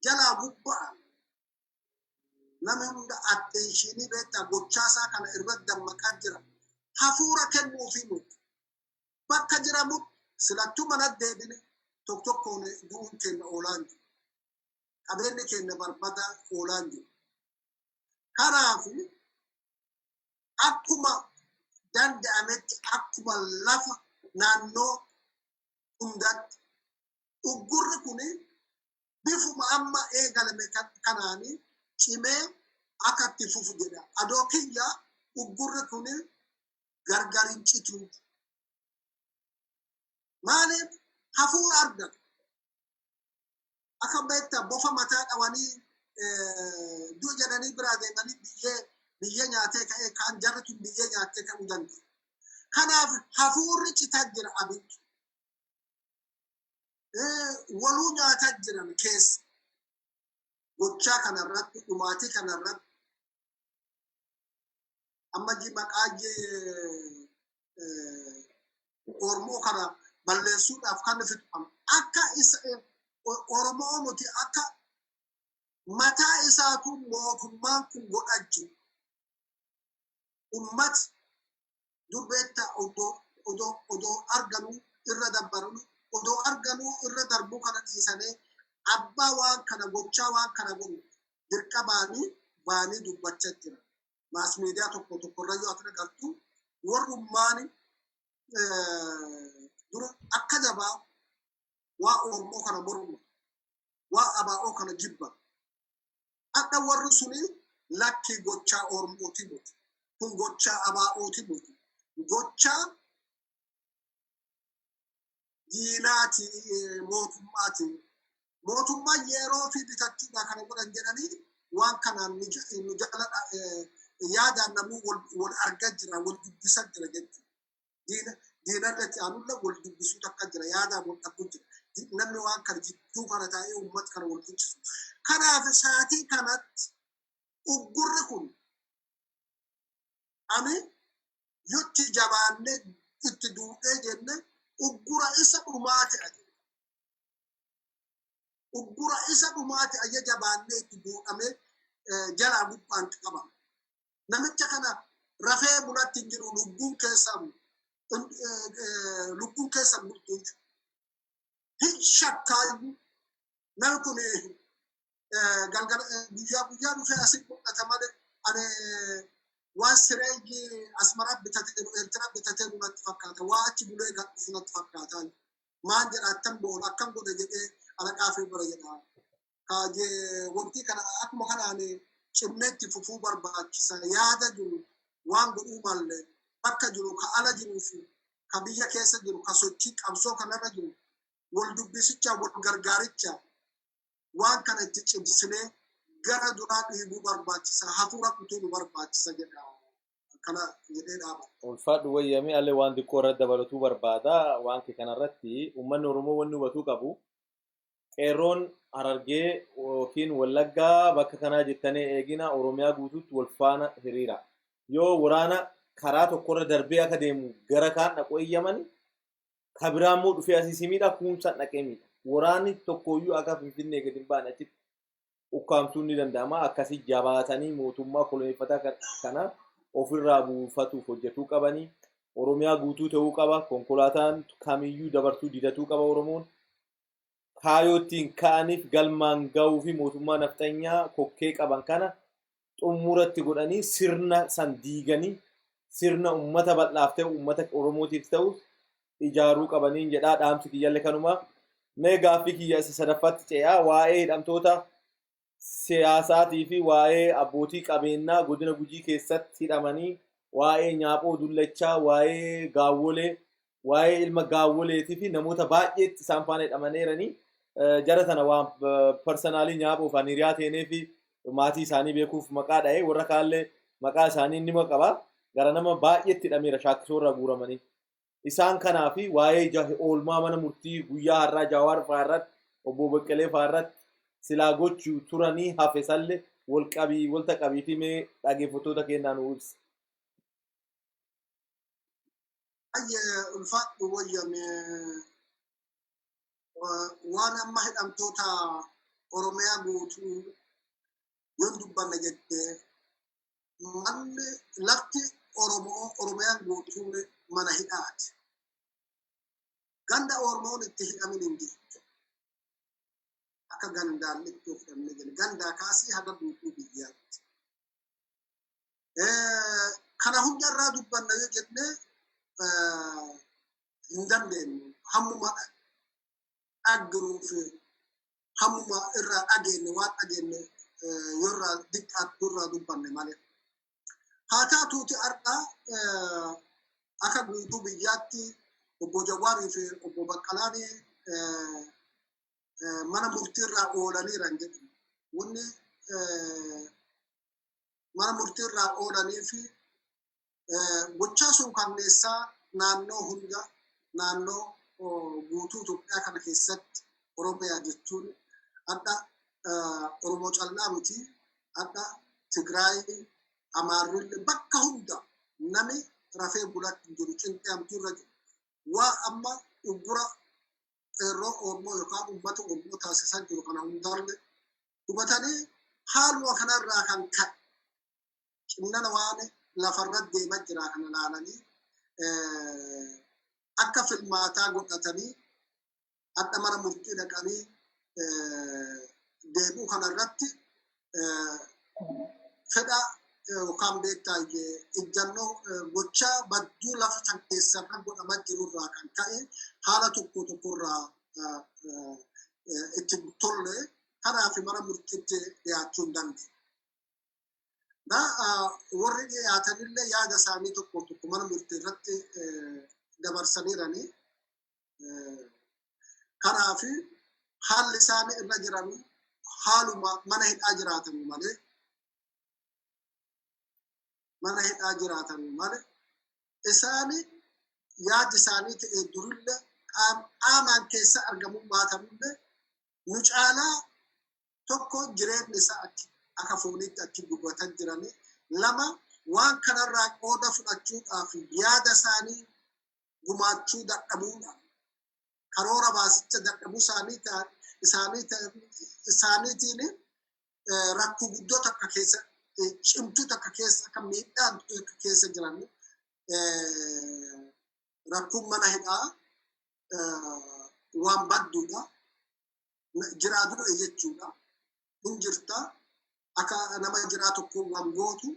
S4: jalaa gubba'an namni hunda attention beektaa gochaasaa kana irratti dammaqaa jira. Hafuura kennuufii nuti. Bakka jiramu silattuu mana deebine tokko tokkoon du'uun keenya oolaan jiru. Qabeenyi keenya barbaada oolaan jiru. Kanaaf akkuma danda'ametti akkuma lafa naannoo hundatti uggurri kuni bifuma amma eegalame kanaani cimee akka itti fufu jedha. Adoo kiyya uggurri kuni gargar hin citu. Maaliif hafuura argatu? Akka beektaa bofa mataa dhawanii du'a jedhanii biraa deemanii biyyee biyyee nyaatee ka'ee kaan jarri tun biyyee nyaattee ka'uu danda'a. Kanaaf hafuurri citaa jira abiddi. Waluu nyaataa jiran keessa gochaa kanarratti dhumaatii kanarratti amma maqaa Oromoo kana balleessuudhaaf kan fixamu akka isa Oromoo nuti akka mataa isaatu mootummaan kun godhachu ummati dur beektaa odoo arganuu irra dabbaranu odoo arganuu irra darbuu kana dhiisanii abbaa waan kana gochaa waan kana godhu dirqamaanii baanii dubbachaa jira. Mass media tokko tokkorra yoo ati agartu warrummaan dura akka jabaa waa Oromoo kana mormu waa ABO kana jibba. Akka warri suni lakkii gochaa Oromooti miti. Kun gochaa ABOti miti. Gochaa diinaati mootummaati. Mootummaan yeroo fi bitachuudha kana godhan jedhanii waan kanaan nu jala yaadaan namuu wal argaa jira, wal dubbisaa jira jechuudha. Diinarratti aanulla wal dubbisuu takka jira, yaadaan wal dhabuu jira. Namni waan kana jidduu kana taa'ee uummata kana wal dubbisu. Kanaaf saatii kanatti uggurri kun ani yotti jabaannee itti duudhee jenne uggura isa dhumaa ta'e. Uggura isa dhumaa ta'e jabaannee itti duudhamee jalaa gubbaan qabama. Namicha kana rafee bulatti hin jiru lubbuun keessa bultu hin shakkaayyuu. Namni kun galgala guyyaa guyyaa dhufee asii mul'ata malee ani waan sireeyyi Asmaraa bitatee Eertiraa bitatee natti fakkaata. Waa achi bulee gadhiisu natti fakkaata. Maan jedha, attam boona akkam godhe jedhee alaqaa fi bira jedha. Wanti kana akkuma kanaan cimneetti fufuu barbaachisa. Yaada jiru waan godhuu malle bakka jiru ka ala jiruu fi ka biyya keessa jiru ka sochii qabsoo kanarra jiru wal dubbisicha wal gargaaricha waan kana itti cimsinee gara duraa dhiibuu barbaachisa. Hafuura kutuu nu barbaachisa jedha. Kana jedhee dhaaba.
S1: Ulfaadhu wayyamee allee waan xiqqoo irratti dabalatuu barbaada. Waan kee kanarratti uummanni Oromoo wanni hubatuu qabu qeerroon Harargee yookiin Wallaggaa bakka kanaa jettanii eegina Oromiyaa guutuutti wal faana hiriira. Yoo waraana karaa tokkorra darbee akka deemu gara kaan dhaqu eeyyaman ka biraa immoo dhufee asii si miidha, kuumsaan dhaqee miidha. Waraanni tokkooyyuu akka Finfinnee gadi hin baane achitti ukkaamsuun ni danda'ama. Akkasii jabaatanii mootummaa koloneeffataa kana ofirraa buufatuuf hojjetuu qabanii. Oromiyaa guutuu ta'uu qaba. Konkolaataan kamiyyuu dabarsuu didatuu qaba Oromoon. Kaayoo ittiin ka'aniif galmaan gahuu fi mootummaa nafxanyaa kokkee qaban kana xumuratti godhanii sirna san diiganii sirna uummata bal'aaf ta'u, uummata Oromootiif ta'u ijaaruu qabaniin jedhaa dhaamsi kiyyalle kanuma. Mee gaaffii kiyya isa sadaffaatti ce'aa, waa'ee hidhamtoota siyaasaatii fi waa'ee abbootii qabeenyaa godina Gujii keessatti hidhamanii, waa'ee Nyaaphoo Dullachaa, waa'ee Gaawwolee, waa'ee ilma Gaawwoleetii fi namoota baay'eetti isaan faana hidhamaneeranii jara sana waan personally Nyaaphoo fi hiriyaa teenee fi maatii isaanii beekuuf maqaa dha'ee warra kaallee maqaa isaanii nima qaba. Gara nama baay'eetti hidhameera shaakkisoo irraa guuramanii. Isaan kanaa fi waa'ee oolmaa mana murtii guyyaa har'aa Jawaar fa'aa irratti, obbo Baqqalee fa'aa irratti silaa gochuu turanii hafe salle Wal qabii walta qabiitii mee dhaggeeffattoota keenyaa nu ibsi.
S4: Baay'ee ulfaadhu wayyame waan amma hidhamtoota Oromiyaa guutuu yoon dubbanna jettee manni lafti Oromoo Oromiyaan guutuun mana hidhaati. Ganda Oromoon itti hidhamin hin jirtu. Akka gandaan itti of hidhamne jenna. Gandaa kaasee haga guutuu biyyaatti. Kana hundarraa dubbanna yoo jenne hin dandeenyu. Hammuma dhaggiruuf hammuma irraa dhageenye waan dhageenye yoo irraa diqqaattu irraa dubbanne malee. Haa taatuuti har'a akka guutuu biyyaatti obbo Jawaarii fi obbo Baqqalaan mana murtiirraa oolaniiran jedhamu. Wanni mana murtiirraa oolanii fi gochaa suukanneessaa naannoo hunda naannoo guutuu Itoophiyaa kana keessatti Oromiyaa jechuun har'a Oromoo callaa miti har'a Tigraay Amaarrillee bakka hunda nami rafee bulatti jiru cinqee irra jiru. Waa amma uggura qeerroo Oromoo yookaan uummata Oromoo taasisaa jiru kana hundaallee hubatanii haaluma kanarraa kan ka'e cinnana waan lafarra deemaa jira kana ilaalanii akka filmaataa godhatanii hadha mana murtii dhaqanii deebi'u kanarratti fedha yookaan beektaa ijjannoo gochaa badduu lafa san keessarra godhamaa jirurraa kan ka'e haala tokko tokkorraa itti tolle kanaaf mana murtiitti dhiyaachuu hin dandeenye. Na warri dhiyaatanillee yaada isaanii tokko tokko mana murtii irratti dabarsaniirani. Kanaaf haalli isaan irra jiran haaluma mana hidhaa jiraatan malee mana hidhaa jiraatan malee isaan yaaddi isaanii ta'e durillee qaamaan keessa argamuu baatanillee nu caalaa tokko jireenyi isaa akka fooniitti achi gubatan jiranii lama waan kanarraa qooda fudhachuudhaaf yaada isaanii gumaachuu dadhabuudha. Karoora baasicha dadhabuu isaaniitiin rakkoo guddoo takka keessa cimtuu takka keessa akka miidhaan takka keessa jiran rakkoon mana hidhaa waan badduudha. Jiraa du'e jechuudha. Hin jirta. Akka nama jiraa tokko waan gootu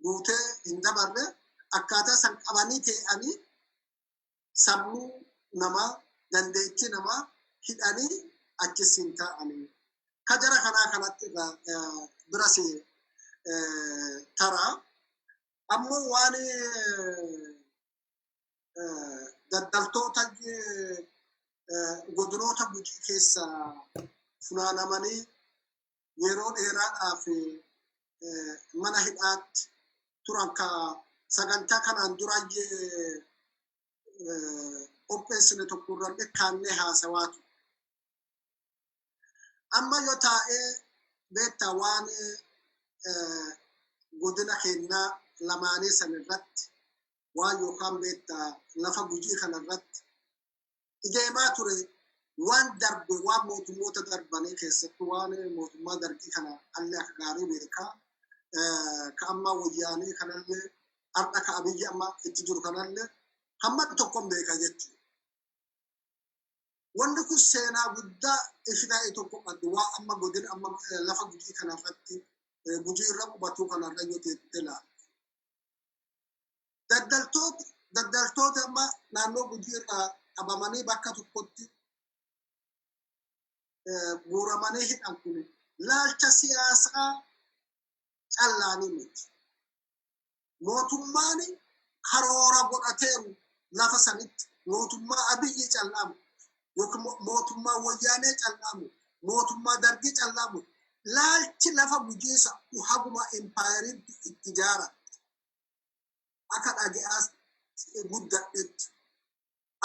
S4: guutee hin dabarre akkaataa san qabanii ta'anii sammuu namaa dandeettii namaa hidhanii achisiin taa'anii. Ka jara kanaa kanatti biras taraa. Ammoo waan daldaltoota godinoota Gujii keessa funaanamanii yeroo dheeraadhaaf mana hidhaatti turan ka sagantaa kanaan dura qopheessine tokko irra kaannee haasawaa ture. Amma yoo taa'ee beektaa waan godina keenyaa lamaanii san irratti waan yookaan beektaa lafa Gujii kana irratti deemaa ture waan darbe waan mootummoota darbanii keessattuu waan mootummaa darbii kana allee akka gaarii beekaa ka amma wayyaanii kanallee har'a ka Abiyyi amma itti jiru kanallee hamma tokkon beeka jechuudha. Wanni kun seenaa guddaa ifi ta'e tokko qabdi waa amma godina amma lafa Gujii kanarratti Gujii irra qubatuu kanarra yoo teessee ilaalte. Daldaltoota amma naannoo Gujii irraa qabamanii bakka tokkotti guuramanii hidhan kun laalcha siyaasaa callaanii miti. Mootummaan karoora godhateeru lafa sanitti mootummaa Abiyyi callaamu yookiin mootummaa Wayyaanee callaamu mootummaa Dargii callaamu laalchi lafa Gujiisa haguma impaayeriin itti ijaaramte akka dhaga'aas guddadhetti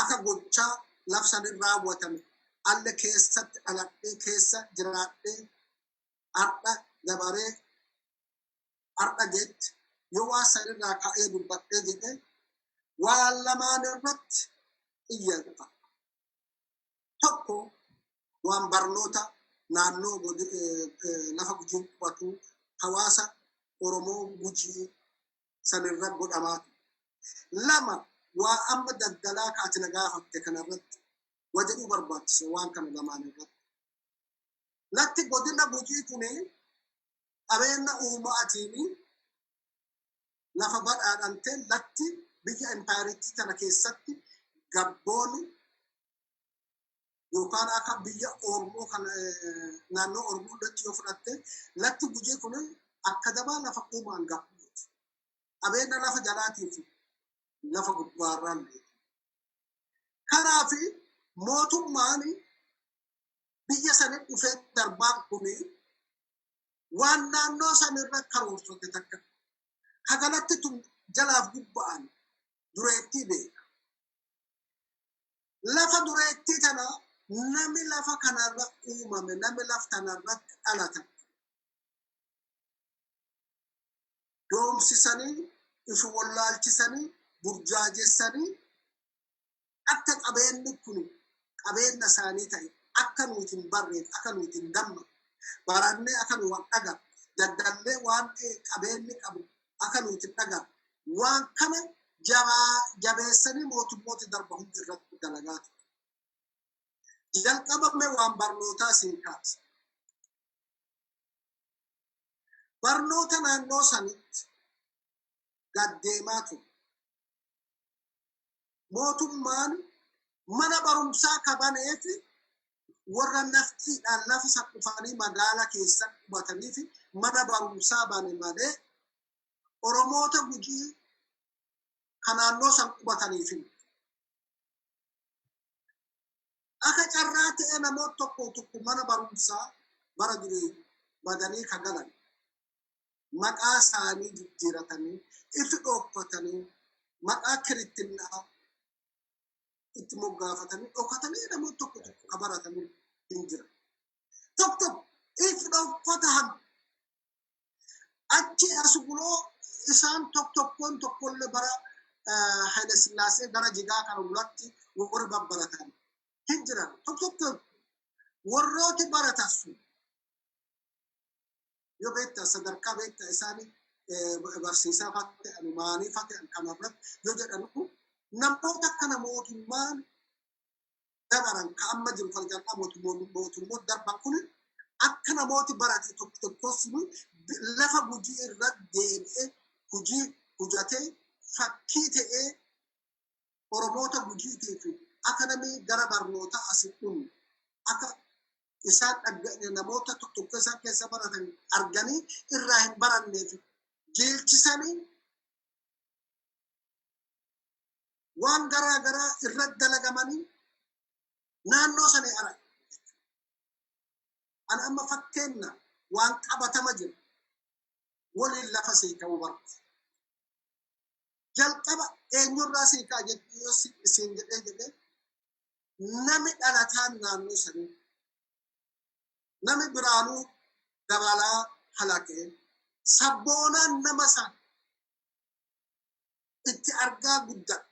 S4: akka gochaa lafa sanin raawwatame alle keessatti dhaladhee keessa jiraadhee Har'a dabaree har'a jetti yoo waan sanirraa ka'ee dubbadhee jedhee waan lamaan irratti xiyyeeffata. Tokko waan barnoota naannoo lafa Gujiin qubatu hawaasa Oromoo Gujii sanirra godhamaa ture. Lama waa amma daldalaa kaati na gaafatte kanarratti wa jedhuu barbaachisa waan kana lamaan irratti. Latti godina Gujii kuni qabeenya uumaatiin lafa badhaadhamtee latti biyya impaayeritti tana keessatti gabboonni yookaan akka biyya Oromoo kana naannoo Oromoo irratti yoo fudhatte latti Gujii kun akka dabaa lafa uumaan gabbuuti. Qabeenya lafa jalaatii fi lafa gubbaarraan beeku. Kanaaf mootummaan biyya sanii dhufee darbaan kun waan naannoo sanirra karoorfate takka hagalatti tun jalaaf gubba'an dureettii beeka. Lafa dureettii tana nami lafa kanarra uumame nami lafa tanarratti dhalatan doomsisanii ifu wallaalchisanii burjaajessanii akka qabeenyi kun qabeenya isaanii ta'e akka nuti hin barreef akka nuti hin damma barannee akka nu waan dhagar daddallee waan qabeenyi qabu akka nuti hin dhagar waan kana jabeessanii mootummoota darba hundi irratti dalagaa ture. Jalqabame waan barnootaa siin kaasa. Barnoota naannoo sanitti gaddeemaa ture. Mootummaan mana barumsaa kabaneef warra naftiidhaan lafa isa dhufanii magaala keessa qubataniif mana barumsaa bane malee Oromoota Gujii kan naannoo san qubataniif. Akka carraa ta'e namoota tokko tokko mana barumsaa bara durii badanii kan galan maqaa isaanii jijjiiratanii ifi dhooffatanii maqaa kirittinnaa itti moggaafatanii dhokatanii namoota tokko tokko kan baratanii hin jiran. Tokko tokko ifi dhooffata hamma achi as buloo isaan tokko tokkoon tokkollee bara Haile Sillaasee gara jigaa kana wulatti warri babbaratan hin jiran. Tokko tokko warrooti baratan sun yoo beektaa sadarkaa beektaa isaanii barsiisaa ta'an maanii ta'an kanarratti yoo jedhan namoota akkana mootummaan dabaran ka amma jiru kan jalqaba mootummoota darban kun akka namooti barate tokko tokkos lafa Gujii irra deebi'ee hojii hojjatee fakkii ta'ee Oromoota Gujiitiif akka namni gara barnootaa asii dhumu akka isaan namoota tokko tokko isaan keessa baratan arganii irraa hin baranneef jeelchisanii waan garaa garaa irratti dalagamanii naannoo sanii ara. Ani amma fakkeenna waan qabatama jiru waliin lafa sii ka'uu barbaada. Jalqaba eenyurraa sii ka'a jechuu siin jedhee jedhee nami dhalataan naannoo sanii nami Biraanuu Dabalaa Halakee sabboonaan nama san itti argaa guddaa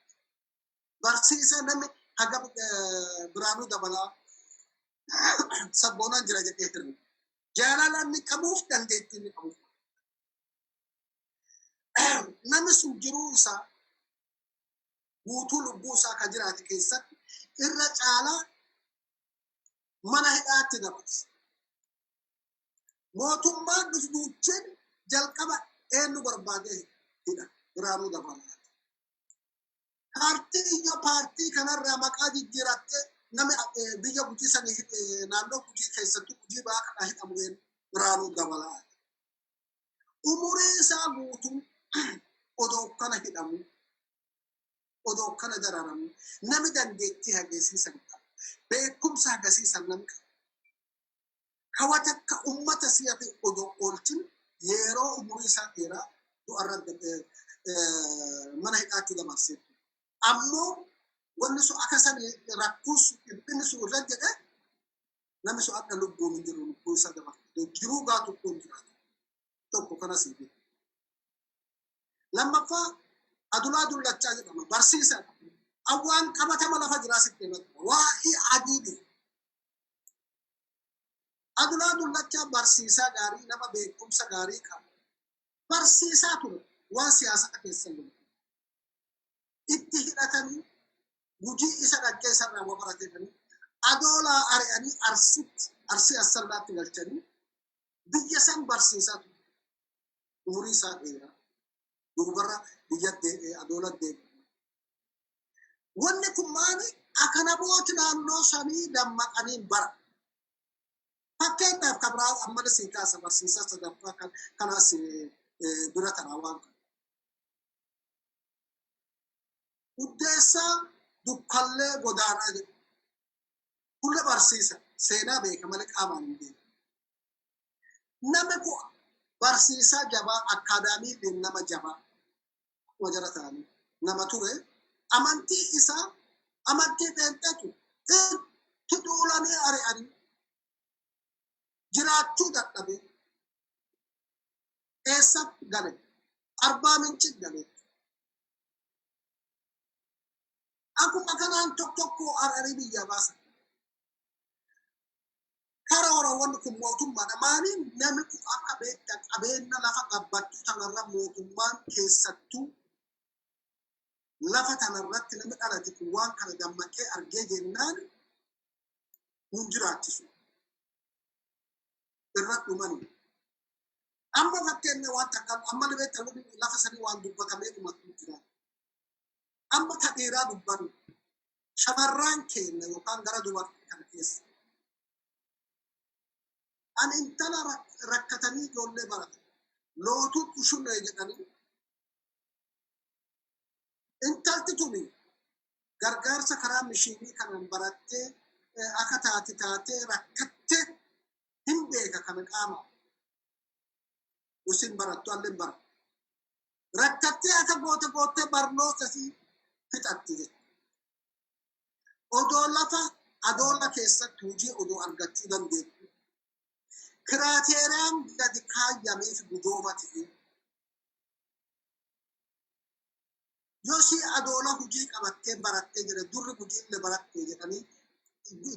S4: barsiisa nami haga Biraanuu Dabalaa sabboonaan jira jedhee hirri. Jaalala inni qabuuf dandeettii inni qabuuf. Namni sun jiruu isaa guutuu lubbuu isaa kan jiraate keessatti irra caalaa mana hidhaatti dabarse. Mootummaan dhufu duucheen jalqaba eenyu barbaadee hidha Biraanuu Dabalaa. Paartii iyyoo paartii kanarraa maqaa jijjiirattee nama biyya Gujii sanii naannoo Gujii keessattuu Gujii ba'aa kana hidhamu Biraanuu Dabalaa. Umurii isaa guutuu odoo kana hidhamu odoo kana dararamu nami dandeettii hageessiisan qaba. Beekumsa hagasiisan nam qaba. Hawata akka ummata si'ate odoo oolchin yeroo umurii isaa dheeraa du'arra mana hidhaatti dabarsee. Ammoo wanni sun akka san rakkuus dhiphinni sun irra jedhe Namni sun adda lubbuun hin jiru lubbuu isaa dabarfatee jiruu gaa tokko hin jiraatu. Tokko kanas hin jiru. Lammaffaa Adulaa Dullachaa jedhama. Barsiisaadha. Awwaan qabatama lafa jiraa sitti himatu. Waa'ee adii dhufu. Adulaa Dullachaa barsiisaa gaarii nama beekumsa gaarii qabu. Barsiisaa ture waan siyaasaa keessa jiru. Itti hidhatanii Gujii isa dhaggee isarraa waa baratanii Adoolaa ari'anii Arsitti Arsii Assallaatti galchanii biyya san barsiisaa ture. Umurii isaa dheeraa. Duubarra biyya Adoola deebi'e. Wanni kun maali? Akanabooti naannoo sanii dammaqanii bara. Fakkeenyaaf kan biraa ammana sii kaasa barsiisaa sadaffaa kanaas bira taraa waan kana. Uddeessaa Dukkallee Godaanaa jedhu. Kulle barsiisa. Seenaa beeka malee qaamaan hin beeku. Namni kun barsiisaa jabaa akkaadaamiitiin nama jabaa akkuma jara ta'anii nama ture amantii isaa amantii pheenxeetu itti duulanii ari'anii jiraachuu dadhabe eessa gale Arbaa Minci gale. Akkuma kanaan tokko tokko ari'anii biyyaa baasan. Karoora wanni kun mootummaadha. Maaliin namni kun akka beektan qabeenya lafa gabbattuu tanarra mootummaan keessattuu lafa tanarratti namni dhalate kun waan kana dammaqee argee jennaan nun jiraachisu. Irra dhumani. Amma fakkeenya waan takka amma beektan lafa sanii waan dubbatamee dhumatu jira. Amma ta dhiiraa dubbannu shamarraan keenya yookaan gara dubartii kana keessa. Ani intala rakkatanii ijoollee baratan lootuu dhushunee jedhanii intalti tuni gargaarsa karaa mishiinii kanaan barattee akka taate taatee rakkattee hin beeka kana qaama. Usin barattu allee hin barattu. Rakkattee akka goote goottee barnoota si fixatti jechuudha. Odoo lafa Adoola keessatti hojii odoo argachuu dandeettu. Kiraateeraan gadi kaayyameef gudooma ta'e. Yoo si Adoola hojii qabattee barattee jedhe durri hojii illee barattee jedhanii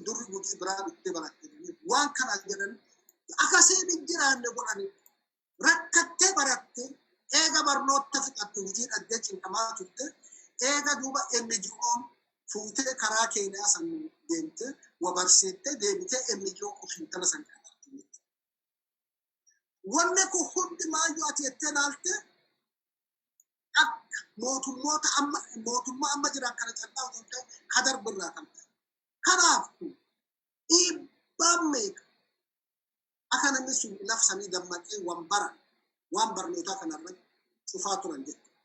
S4: durri hojii biraa dhuftee barattee jedhanii waan kana jedhanii akkasiin hin jiraanne godhanii rakkattee barattee eega barnoota fixatte hojii dhaddee cinqamaa turte eega duuba NGO'n fuutee karaa Keeniyaa san deemte wa barsiiftee deebitee NGO ofiin tala san qabatte jechuudha. Wanni kun hundi maayyoo ati jettee ilaalte akka mootummoota amma mootummaa amma jiran kana callaa otoo hin ta'in ka darbirraa kan ta'e. Kanaaf dhiibbaan meeqa akka namni sun lafsanii dammaqee waan baran waan barnootaa kanarratti cufaa turan jechuudha.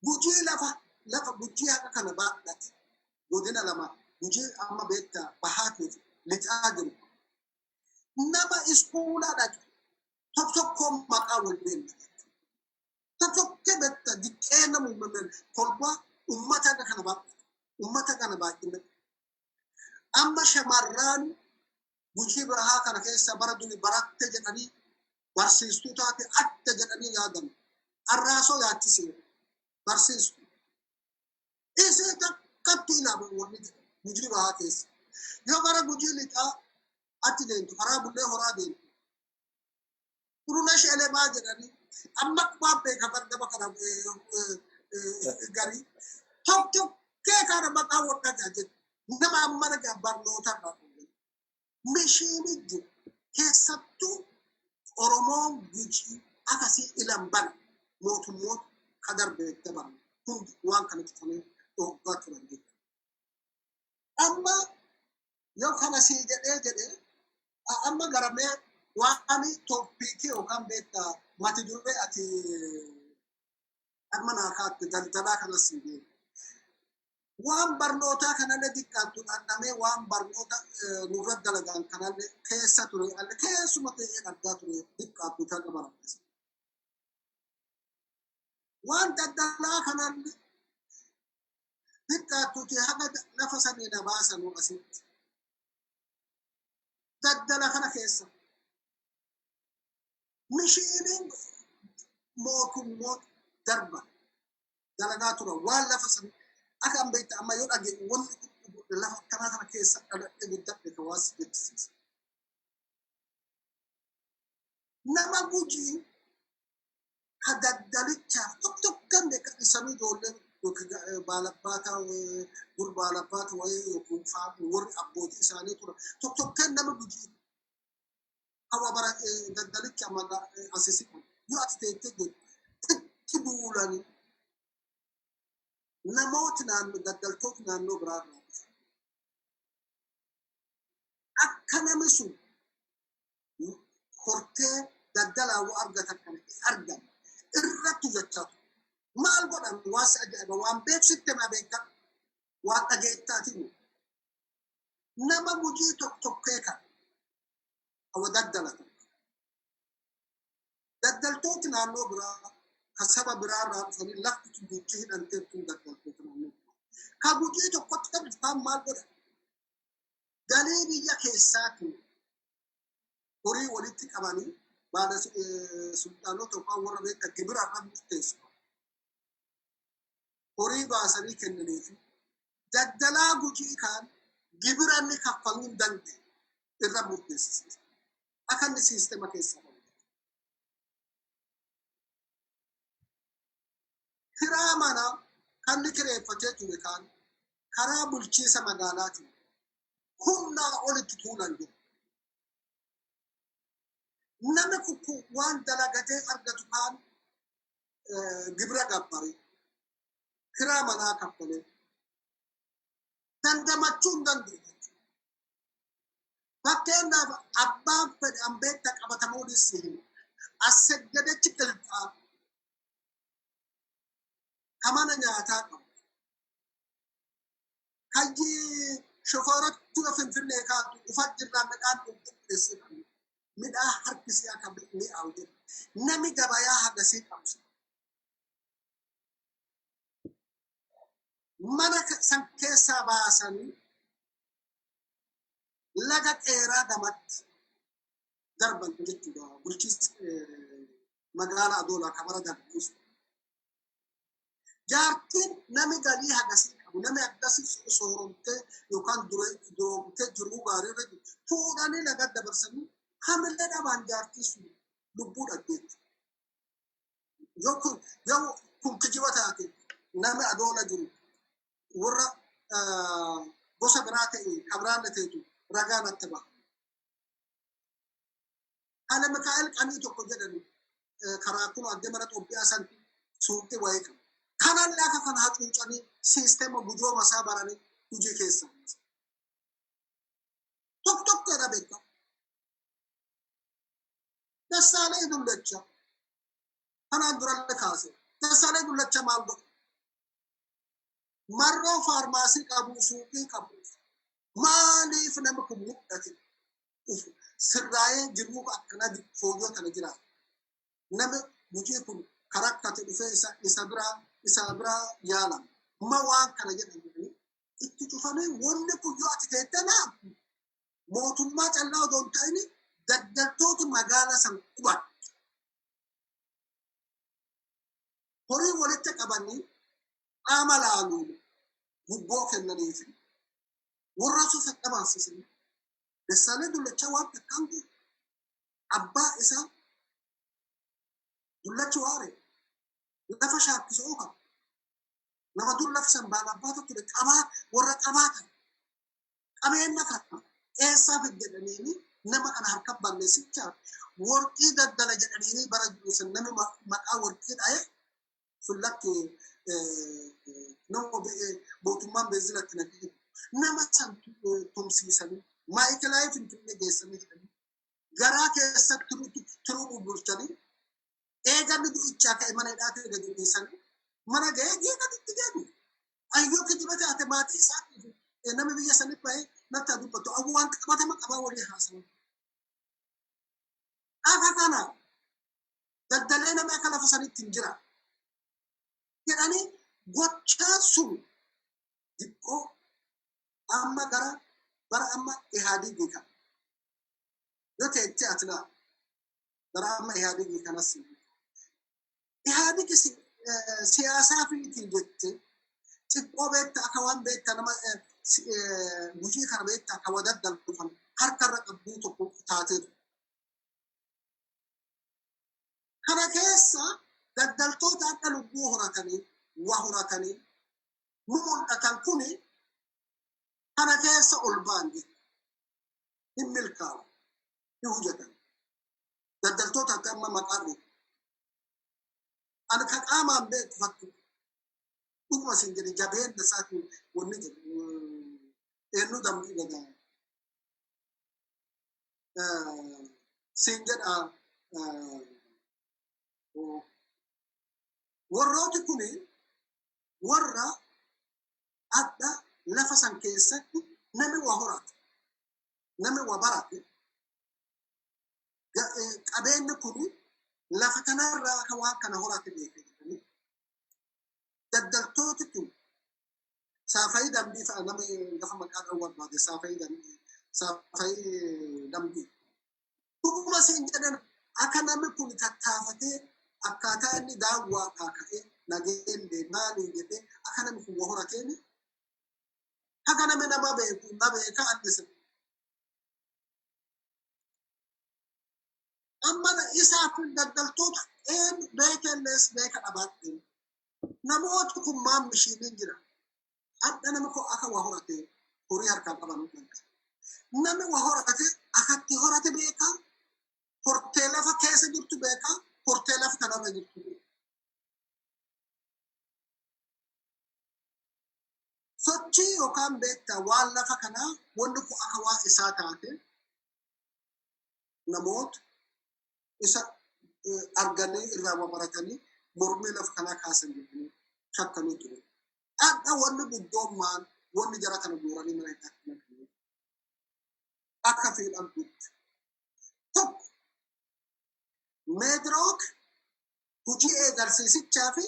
S4: Gujii lafa lafa Gujii haqa kana baadhate godina lama Gujii amma beektaa bahaatiif lixaa jiru. Nama iskuulaa dhaqe tokko tokkoon maqaa wal beekna jechuudha. Tokko tokko beektaa diqqee nama uumameen kolbaa uummata haqa kana baadhate uummata kana baay'ina. Amma shamarraan Gujii bahaa kana keessa bara duri baratte jedhanii barsiistuu taate adda jedhanii yaadan. Arraasoo yaachisee barsiistu. Isee takkatti ilaalu wanni jedhamu Gujii bahaa keessa. Yoo gara Gujii lixaa achi deemtu karaa Bullee Horaa deemtu. Xurunesh Elemaa jedhanii amma waan beekaman nama kana garii tokkokkee kana maqaa wadhagaa jedhu nama amma dhagaa barnoota irraa dhufe. Mishiini jiru keessattuu Oromoon Gujii akkasii ilan bana mootummoota ka darbeette bara hundi waan kana cufanii dhooggaa turan jechuudha. Amma yoo kana sii jedhee jedhee amma garamee waan tooppiikii yookaan beektaa mati duree ati amma naa kaatte daldalaa kana sii deemu. Waan barnootaa kanallee xiqqaattu dhandhamee waan barnoota nurra dalagan kanallee keessa ture alle keessuma ta'ee argaa ture xiqqaattu kan barattis. Waan daldalaa kanallee xiqqaattuti haga lafa sanii na baasanuu asitti. Daddala kana keessa. Mishiiniin mootummoota darba dalagaa tura waan lafa san akka an beekta amma yoo dhage wanni lafa akkanaa kana keessa dhaladhe guddadhe ka waas jechisiisa. Nama Gujii ka daddalichaaf tokko tokkan beeka isanii ijoolleen yookiin baalabbaataa dur baalabbaata wayii yookiin warri abbootii isaanii tura tokko tokkan nama Gujii hawa bara daddalicha asisi yoo ati teettee jettu itti duulanii namooti naannoo daddaltooti naannoo biraa irraa dhufan. Akka namni sun hortee daldalaa waa argatan kana argan irratti hojjechaa ture. Maal godhan waan si ajaa'iba waan beeksitte maa beekan waan dhageettaatiin nama Gujii tokko tokkee kan hawa daddalatan. Daddaltooti naannoo biraa ka saba biraa irraa dhufanii lafti tun guutuu hidhamtee tun daddaltoota naannoo biraa. Ka Gujii tokkotti kan dhufan maal godhan? Galii biyya keessaatiin horii walitti qabanii baala sulxaanota yookaan warra beektan gibira irra murteessu. Horii baasanii kennaniifi daldalaa Gujii kaan gibira inni kaffaluu hin dandeenye irra murteessisiisa. Akka inni siistema keessaa bahu. Kiraa manaa kan inni kireeffatee ture kaan karaa bulchiisa magaalaatiin humnaa olitti tuulan jiru. Namni kun waan dalagatee argatu kaan gibira gabbaree kiraa manaa kaffalee dandamachuu hin danda'u jechuudha. Fakkeenyaaf abbaan fedhe an beekta qabatamuu dhiisii Asseggedechi qilxaa ka mana nyaataa qabu. Kayyi shofooratti Finfinnee kaatu ufat jirraa midhaan qulqulleessee qabu. Midhaan harkisee akka mi'aawu jedhu. Nami gabayaa hagasii qabu. Mana san keessaa baasanii laga qeeraa gamatti darban jechuudha. Bulchiinsa magaalaa Adoolaa kabara darbuus. Jaartiin nami galii hagasii qabu, nami akkasii sooromtee yookaan duroomtee jiruu gaarii irra jiru fuudhanii laga dabarsanii hamilee dhabaan jaartii sun lubbuu dhabdeetti. Yoo kun kijiba taate nami Adoola jiru warra gosa biraa ta'e kabiraan ta'etu ragaa natti baha. Haala Mikaa'el Qanii tokko jedhani karaa kun adde mana Xoobbiyaa san suuqii wayii qabu. Kanallee akka kana hacuucanii siistema gujooma isaa baranii hojii keessa. Tokko tokkodha beekama. Dassaalee Dullacha kanaan durallee kaase. Dassaalee Dullacha maal godhe? Marroo faarmaasii qabu suuqii qabu. Maaliif nama kun mul'ate? Sirraa'ee jiruu akkanaa fooyyoo kana jiraata. Nama Gujii kun karakkate dhufee isa biraa yaalama. Ma waan kana jedhan itti cufamee wanni kun yoo ati teette laafu mootummaa callaa odoo hin ta'in daddaltoota magaala san quban. Horii walitti qabanii qaama laaluun gubboo kennaniifi warra suufa dhabansisanii Dassaalee Dullachaa waan takkaan kun abbaa isaa Dullachi waare lafa shaakkisoo qaba. Nama dur lafa san baala abbaata ture qabaa warra qabaatan qabeenya kana eessaa fidde jedhaniini nama kana harka balleessichaa warqii daddala jedhaniini bara jiru san namni maqaa warqii dha'e sun lakki nama mootummaan beenzilatti naqee nama san tumsiisanii maayikilaayi Finfinnee geessanii jedhanii garaa keessatti turuu bulchanii eeganni du'ichaa ka'e mana hidhaa ta'e gadi dhiisanii mana ga'ee geeqanitti deebi'u. Ayyoo kijiba taate maatii isaa namni biyya sanii ba'ee natti haa dubbatu. Awwa waan qabatama qabaa walii haasawan. Akka kana daldalee namni akka lafa sanitti hin jira. Jedhanii gochaa sun xiqqoo amma gara bara amma Ihaadiigii kana. Yoo teettee ati laa gara amma Ihaadigi kanas. Ihaadigi siyaasaa fiitiin jette xiqqoo beekta akka waan beekta nama gujii kana beekta akka wadaddaltu kan harkarra qabduu tokko taateetu. Kana keessa daldaltoota akka lubbuu horatanii waa horatanii nu mul'atan kuni kana keessa ol ba'an jechuudha. Hin milkaa'u, hin hojjetan. Daldaltoota akka amma maqaa dhufu. Ani kan qaamaan beeku fakki dhuguma isin jedhe jabeenna isaatiin wanni jedhu eenyu dambii gadaa. Siin jedha warrooti kuni warra adda lafa san keessatti namni waa horate, namni waa barate, qabeenyi kuni lafa kanarraa akka waan kana horate beeke jedhanii daldaltooti kun saafayii dambii fa'a nama lafa maqaa dha'uu barbaade saafayii dambii saafayii dambii. Dhuguma siin jedhan akka namni kun tattaafatee akkaataa inni daawwaadhaa ka'ee nageellee maalii jedhee akka namni kun waa horateeni akka namni nama beeku na beeka annisa. Amma isaaf daldaltoota een beekellees beeka dhabaadheen namoota kun maan mishiiniin jira. Adda namni kun akka waa horatee horii harkaan qaban danda'a. Namni waa horate akkatti horate beekaa hortee lafa keessa jirtu beekaa hortee lafa kanarra jirtu beekaa. Sochii yookaan beektaa waan lafa kanaa wanni kun akka waa isaa taate namoota isa arganii irraa baratanii mormii lafa kanaa kaasan jedhanii shakkanii ture. Adda wanni guddoon maal wanni jara kana guuranii mana hidhaatti naqanii akka fedhan guutte. Tokko Meedirook hojii eegalsiisichaa fi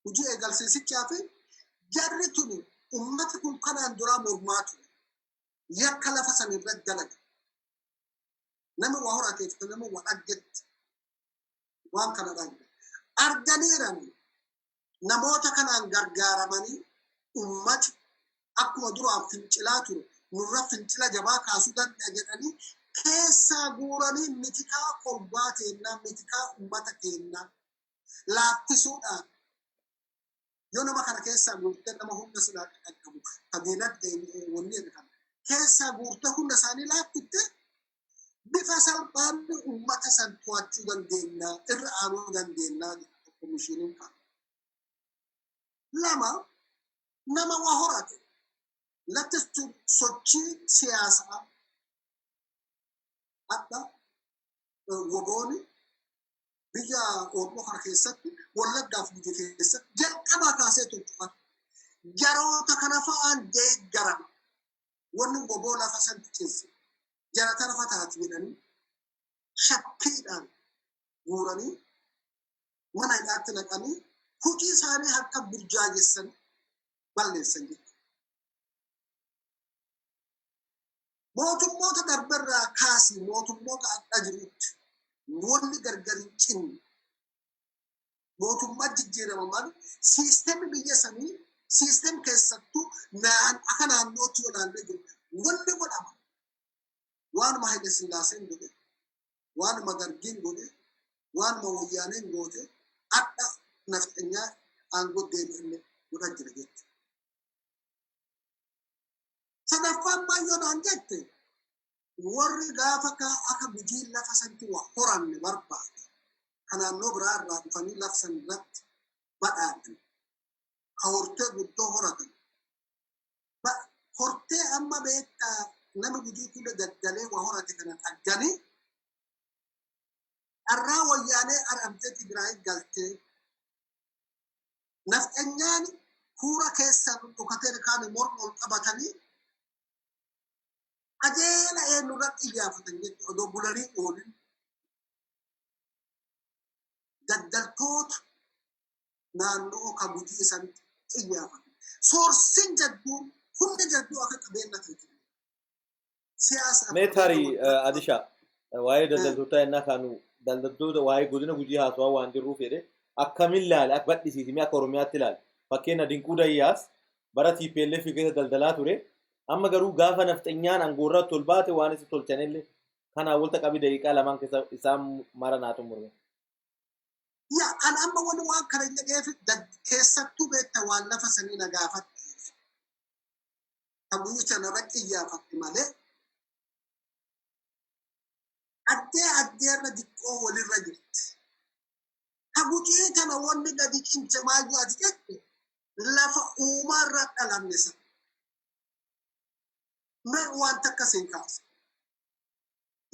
S4: hojii eegalsiisichaa fi jarri tuni ummati kun kanaan duraa mormaa ture. Yakka lafa san irratti dalage. Nama waa horateef nama waa dhaggetti waan kana dhagge. Arganiirani namoota kanaan gargaaramanii ummati akkuma duraan fincilaa ture nurra fincila jabaa kaasuu danda'a jedhanii keessaa guuranii mitikaa kolbaa keennaa mitikaa ummata keennaa laaffisuudhaan yoo nama kana keessaa guurtee nama humna silaa qaqqabu ka diinagdee wanni jedhu kana keessaa guurtee humna isaanii laaffitte bifa salphaan ummata san to'achuu dandeenya irra aanuu dandeenya komishiiniin kana. Lama nama waa horate latti sochii siyaasaa adda wobooni biyya Oromoo kana keessatti Wallaggaaf Gujii keessatti jalqabaa kaasee tolchufan jaroota kana fa'aan deeggarama wanni woboo lafa sanatti ceesse jara tana fa taati jedhanii shakkiidhaan guuranii mana hidhaatti naqanii hojii isaanii harka burjaajessan balleessan jechuudha. Mootummoota darberraa kaasii mootummoota adda jirutti wanni gargar hin cinne mootummaa jijjiirama malee siistemni biyya sanii siistem keessattuu naan akka naannootti yoo ilaallee jiru wanni godhama. Waanuma Haile Sillaaseen godhe, waanuma Dargiin godhe, waanuma Wayyaaneen goote adda nafxanyaa aangoo deebi'inne godhaa jira jechuudha. Sadaffaan baay'oo naan jette warri gaafa akka Gujiin lafa sanatti waa horanne barbaade kan naannoo biraa irraa dhufanii lafa san irratti badhaadhan ka hortee guddoo horatan. Hortee amma beektaa nama Gujii kun daldalee waa horate kana dhagganii dharraa Wayyaanee aramtee Tigraay galtee nafxanyaan kuura keessaa dhokatee kaan morma ol qabatanii qajeela eenyurratti xiyyaafatan jechuudha odoo bulanii oolin daldaltoota naannoo kan Gujii isanitti xiyyaafatan. Soorsiin jadduu humna jadduu akka qabeenya ta'e. Siyaasa.
S1: Mee tarii Adisha, waa'ee daldaltootaa ennaa kaanu, daldaltoota waa'ee godina Gujii haasawaa waan jirruuf jedhe, akkamiin ilaale, akka badhisiisimee akka Oromiyaatti ilaale. Fakkeenya Dinquu Dayyaas bara TPLF keessa daldalaa ture. Amma garuu gaafa nafxanyaan aangoorratti ol baate waan isa tolchanillee kanaan walta qabii daqiiqaa 2 keessa isaan mara naa xumurme.
S4: Yaa, an amma wani waan kana jedheef, keessattuu beekta, waan lafa sanii na gaafadheef. Ka guyyicha narra qiyyaafadhe malee addee addeerra diqqoo walirra jirti. Ka Gujii kana wanni gadi cimse maayyuu ati jette, lafa uumaarra dhalanne sana. Mee waan takka siin kaasa.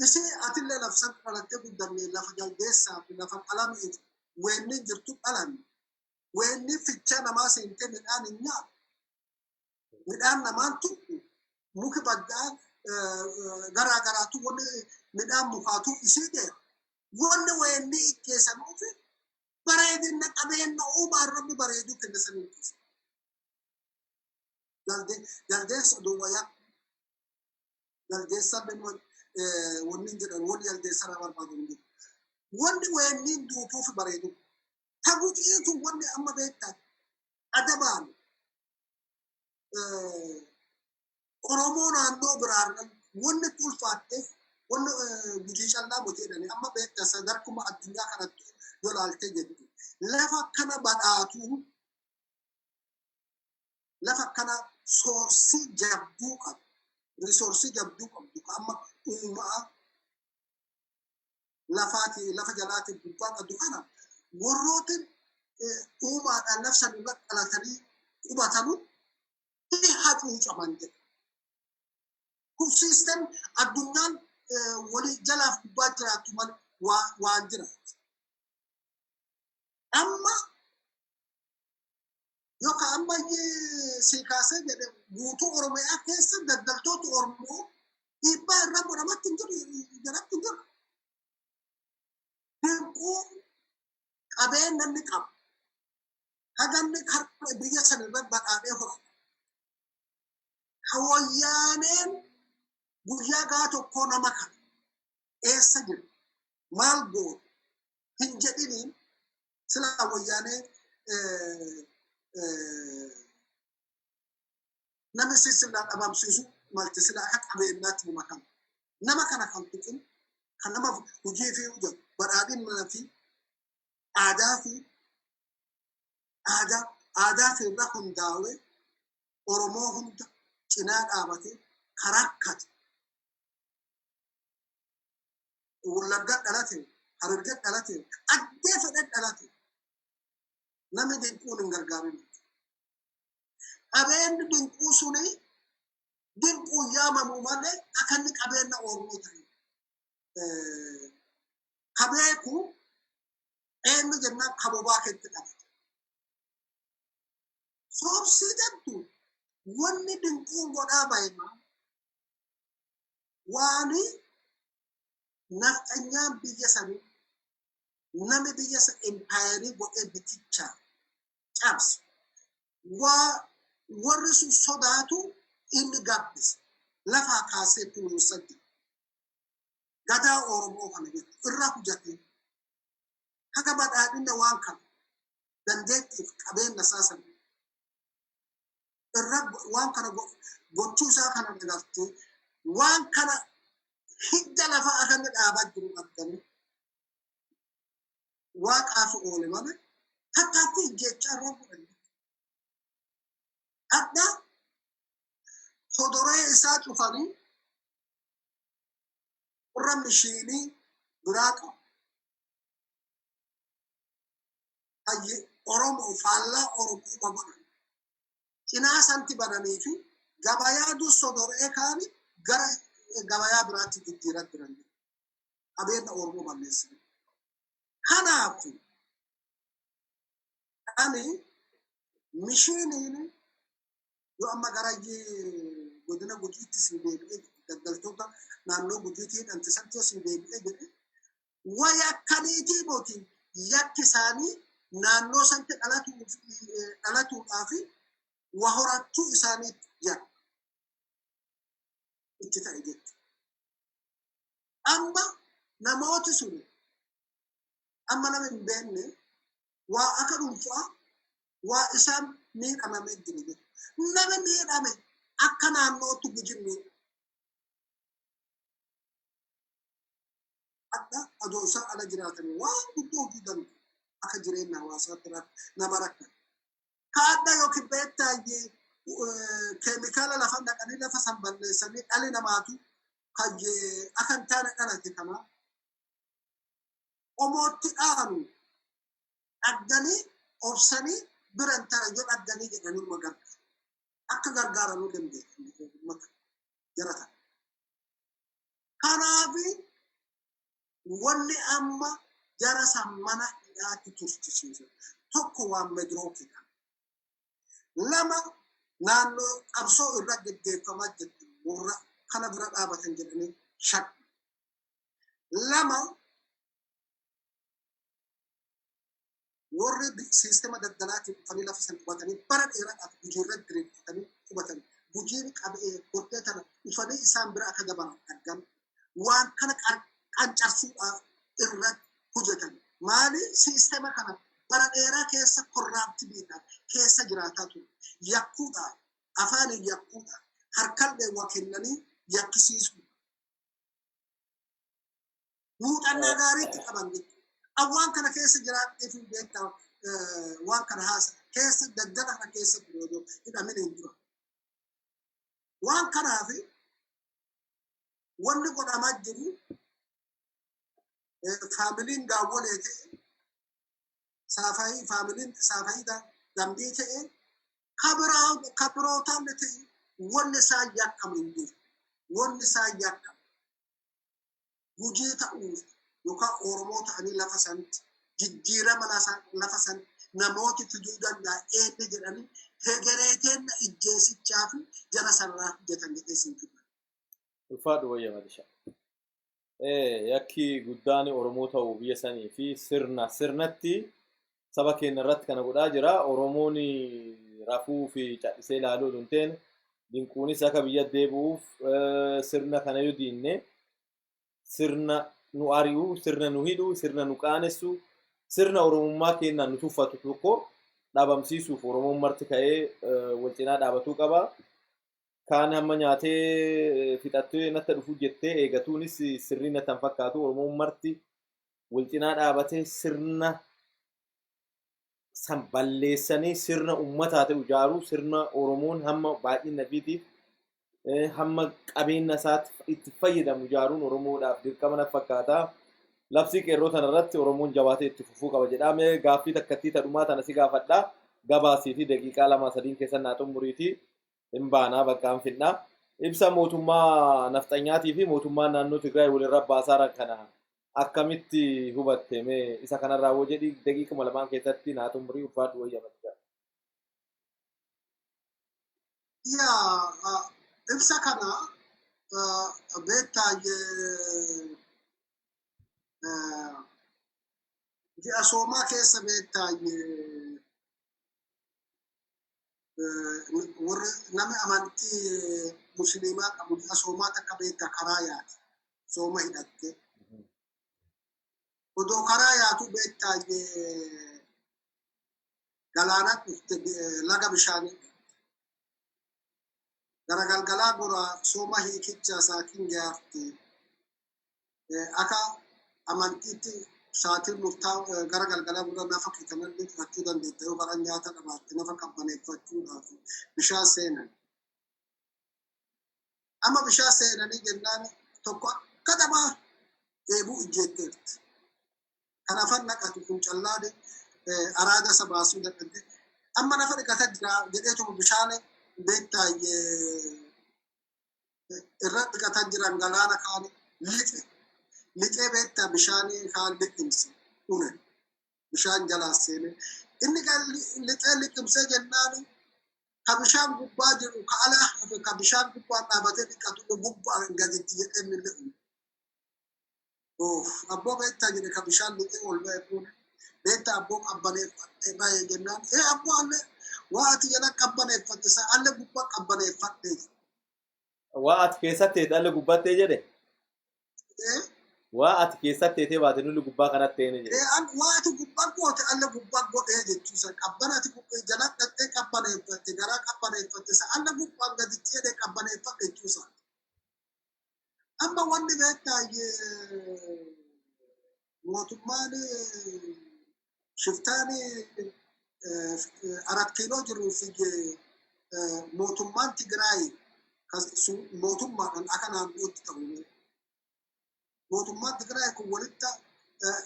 S4: Isii atillee lafsan dhalattee guddanne, lafa jaldeessaa fi lafa qalamiif weenni jirtu dhalanne. Weenni fichaa namaa seentee midhaan hin nyaatu. Midhaan namaan tuqu, muki baddaa garaa garaatu, wanni midhaan mukaatu isii deema. Wanni weenni ijjeessanuufi bareedina qabeenya uumaan Rabbi bareeduu kenne saniin keessa. Jaldeessa duwwaa jaldeessa wanni jedhan, wanni jaldeessa irraa barbaadu hin jiru. Wanni weenni duutuuf bareedu. Ta Gujiitu wanni amma beektan adabaan Oromoo naannoo biraarra wanni ulfaatteef, wanni Gujii callaa miti jedhani, amma beektan sadarkuma addunyaa kanatti yoo ilaaltee jettu, lafa kana badhaatuu, lafa kana source jabduu qabu, resource jabduu qabdu, amma uumaa lafaati, lafa jalaatiin gubbaa qabdu kana, warrootin uumaadhaan lafsan irra dhalatanii qubatanu ni hacuucaman jedha. Kun system addunyaan walii jalaaf gubbaa jiraattu malee waan jiraatu. Amma yookaan amma si kaasee jedhe, guutuu Oromiyaa keessa daldaltoota Oromoo dhiibbaa irra godhamatti hin jiru, jalatti hin jiru. Dinquu qabeenya inni qabu, haganni karra biyya sana irra badhaadhee horatu. Hawayyaaneen guyyaa gaa tokkoo nama kana eessa jiru, maal gootu hin jedhiniin, sila wayyaanee namni sillaa dhabamsiisu malti, sila akka qabeenyaatti nama kana. Nama kana kan tuqin, kan nama hojii fi hojjetu, badhaadhina fi aadaa fi aadaa fi irra hundaa'ee Oromoo hunda cinaa dhaabatee karakkate. Wallagga dhalate, Harargee dhalate, addee fedhe dhalate. Namni Dinquun hin gargaarin. Qabeenyi Dinquu suni Dinquun yaamamu malee akka inni qabeenya Oromoo ta'e. Ka beeku eenyu jennaan, kabobaa keetti dhalate. Source jettu, wanni Dinquun godhaa bahe waani nafxanyaan biyya sanii, nami biyya sa empire godhee bitichaa cabse, waa warri sun sodaatu inni gabbise, lafaa kaasee kunuunsaa jira. Gadaa Oromoo kana jettu irraa hojjatee haga badhaadhina waan kana dandeettiif qabeenya isaa sana irra waan kana gochuu isaa kana dagartee, waan kana hidda lafa akka inni dhaabaa jiru arganii waaqaaf oole malee tattaaffii ijjeechaa irra godhan. Hadha hodoree isaa cufanii warra mishiinii biraa qabu. Hayyi Oromoo faallaa Oromoo godhan. Cinaa santi bananii fi gabayaa dur sodoree kaani gara gabayaa biraatti jijjiiraa jiran. Qabeenya Oromoo balleessan. Kanaaf ani mishiiniin yoo amma gara godina Gujiitti si deebi'ee, daldaltoota naannoo Gujiitii hidhamte si deebi'ee jedhe, wayakkaniitii mooti, yakki isaanii naannoo sanatti dhalatuudhaa fi wa horachuu isaanii yakka itti ta'e jechuudha. Amma namooti sun amma nama hin beekne waa akka dhuunfaa waa isaan miidhamamee jiru jechuudha. Nama miidhame akka naannootti Gujiin miidhame. Akka adoo isaan ala jiraatanii waan guddoo hojii danda'u akka jireenya hawaasaatti nama rakkata. Kaadda yookiin beektaayyee keemikaala lafa naqanii lafa san balleessanii dhalli namaatu kan akka hin taane dhalate kana qomootti dhaanu dhagganii obsanii bira hin taane yoo dhagganii jedhanii uma gargaaru. Akka gargaaranuu dandeenya uummata jara kana. Kanaaf wanni amma jara san mana hidhaatti tursiisan tokko waan Meedirookidha. Lama, naannoo qabsoo irra geggeeffamaa jirtu warra kana bira dhaabatan jedhanii shakku. Lama, warri siistema daldalaatiin dhufanii lafa san qubatanii bara dheeraadhaaf Gujii irra diriirfatanii qubatan. Gujiin qabee gortee tana dhufanii isaan bira akka dabaran argan waan kana qancarsuudhaaf irratti hojjetan. Maali siistema kana bara dheeraa keessa corruptioniidhaan keessa jiraataa ture. Yakkuudhaan, afaaniin yakkuudhaan, harkallee waa kennanii yakkisiisuu. Muuxannaa gaariitti qaban jechuudha. Waan kana keessa jiraadhee fi beektaa waan kana haasa keessa daldala kana keessa ture odoo hidhamin hin dura. Waan kanaaf wanni godhamaa jiru faamiliin Daawwalee ta'e, Saafayii, faamiliin Saafayii Dambii ta'e, kabirootaan ta'e, wanni isaan yakkamu hin jiru. Wanni isaan yakkamu Gujii ta'uuf yookaan Oromoo ta'anii lafa sanitti jijjiirama lafa san namooti fiduu danda'a eenyu jedhanii hegeree kenna ijjeesichaa fi jara sarara hojjetan jedhee siin fida.
S1: Ulfaadhu wayya Malisha. Yakki guddaan Oromoo ta'uu biyya sanii fi sirna sirnatti saba keenya irratti kana godhaa jira. Oromoon rafuu fi callisee ilaaluu osoo hin ta'in Dinquunis akka biyya deebi'uuf sirna kana yoo diinne sirna nu ari'u, sirna nu hidhu, sirna nu qaanessu, sirna Oromummaa keenyaan nu tuffatu tokko dhabamsiisuuf Oromoon marti ka'ee wal cinaa dhaabatuu qaba. Kaan hamma nyaatee fixattee natti dhufu jettee eegatuunis sirrii natti hin fakkaatu. Oromoon marti wal cinaa dhaabatee sirna san balleessanii sirna ummataa ta'u ijaaruu, sirna Oromoon hamma baay'ina ofiitiif hamma qabeenya isaatti itti fayyadamu ijaaruun Oromoodhaaf dirqama natti fakkaata. Labsii qeerroo tana irratti Oromoon jabaatee itti fufuu qaba jedha. Mee gaaffii takkattii tadhumaa tana si gaafadha. Gabaasii fi daqiiqaa 2-3 keessa naa xumuriitii hin baanaa bakka hin fidnaa. Ibsa mootummaa nafxanyaatii fi mootummaa naannoo Tigraay walirra baasaaran kana akkamitti hubatte? Mee isa kanarraa hoo jedhi, daqiiquma 2 keessatti naa xumurii. Ulfaadhu wayya Matisha.
S4: Yaa, ibsa kana beektaa, ji'a soomaa keessa beektaa, warri namni amantii musliimaa qabu ji'a soomaa takka beektaa karaa yaate sooma hidhatte. Odoo karaa yaatu beektaa, galaana dhufte, laga bishaanii gara galgalaa gora sooma hiikicha saatiin gaafte. Akka amantiitti saatiin murtaa'u gara galgalaa gura nafa kanallee fudhachuu dandeetta yoo bara nyaata qabaatte nafa qabbaneeffachuudhaaf bishaan seenan. Amma bishaan seenanii jennaan tokko akka dhabaa dheebuu ijjeetteerti. Kan afaan naqatu kun callaade araada isa baasuu dadhabde. Amma nafa dhiqata jira jedheetuma bishaan beektaa irra dhiqataa jiran galaana kaan lixe. Lixee beektaa bishaan kaan liqimse une bishaan jalaa seene. Inni kan lixee liqimsee jennaan ka bishaan gubbaa jiru ka alaa hafe ka bishaan gubbaa dhaabatee dhiqatu gubbaa gaditti jedhee inni li'u. Oof, abboo beektaa jedhe ka bishaan lixee ol ba'e kun, beektaa abboo qabbaneeffadhee ba'e jennaan, ee abboo, alle waa ati jala qabbaneeffatte sa alle gubbaa qabbaneeffadhee jedhe.
S1: Waa ati keessatti alle gubbattee jedhe.
S4: Ee.
S1: Waa ati keessatti teetee baate nulli gubbaa kanatti teene jedhe.
S4: Waa ati gubbaa goote alla gubbaa godhee jechuusa. Qabbana ati jala dhattee qabbaneeffatte, garaa qabbaneeffatte, isa alla gubbaan gaditti jedhee qabbaneeffadhe jechuusa. Amma wanni beektaa mootummaan shiftaan Arat Kiiloo jiruu fi mootummaan Tigraay mootummaadhaan akka naannootti ta'u. Mootummaan Tigraay kun walitti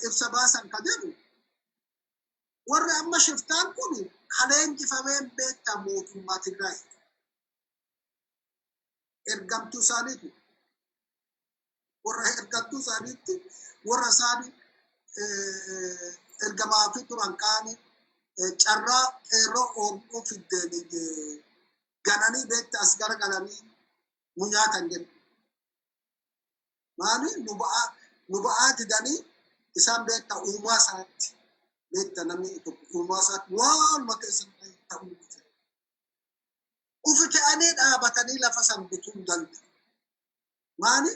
S4: ibsa baasan ka jedhu, warri amma shiftaan kun kaleenjifameen beektaa mootummaa Tigraay. Ergamtuu isaaniitu, warra ergamtuu isaaniitti, warra isaanii ergamaa fi turan kaanii carraa qeerroo Oromoo fiddeen gananii beektaa as garagalanii nu nyaatan jedhu. Maali nu ba'aa didanii isaan beektaa uumaa isaatti, beektaa namni tokko uumaa isaatti waanuma keessa ta'uu dhufe. Ufi ta'anii dhaabatanii lafa san bituu hin danda'u. Maali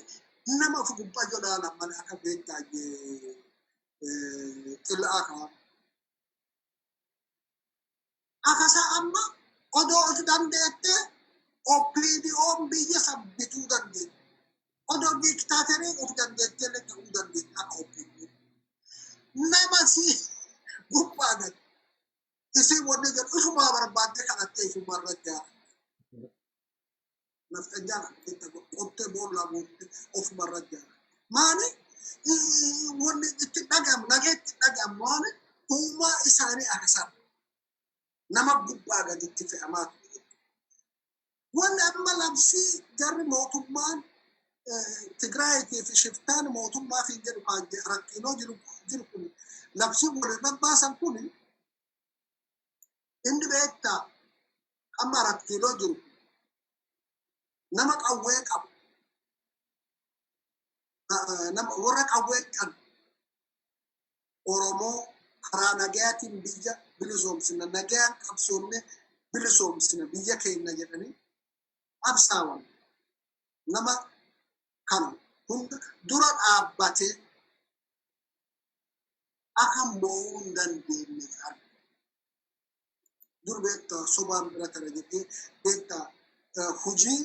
S4: nama of gubbaa jedhaa malee akka beektaa xilla'aa kaa'amu. Akasa amma odoo of dandeettee OPDO'n biyya san bituu dandeetti. Odoo diktaaterii of dandeettee illee ta'uu dandeetti akka OPDO. Nama si gubbaa gadi. Isin wanni jedhu ifumaa barbaadde kadhattee ifumaa irra jaara. Nafxanyaan qottee boollaa booddee ofuma irra jaara. Maali wanni itti dhaga'amu, nageetti dhaga'amu, maali uumaa isaanii akasan nama gubbaa gaditti fe'amaa ture. Wanni amma labsii jarri mootummaan Tigraayitii fi shiftaan mootummaa fi jedhu rakkinoo jiru kun labsii walirra baasan kun, inni beektaa amma rakkinoo jiru nama qawwee qabu, nama warra qawwee qabu, Oromoo karaa nagayaatiin biyya bilisoomsina, nagayaan qabsoomne bilisoomsina biyya keenya jedhanii qabsaawan, nama kana hunda dura dhaabbatee akka mo'uu hin dandeenye arga. Dur beektaa sobaan bira tara jettee beektaa hojii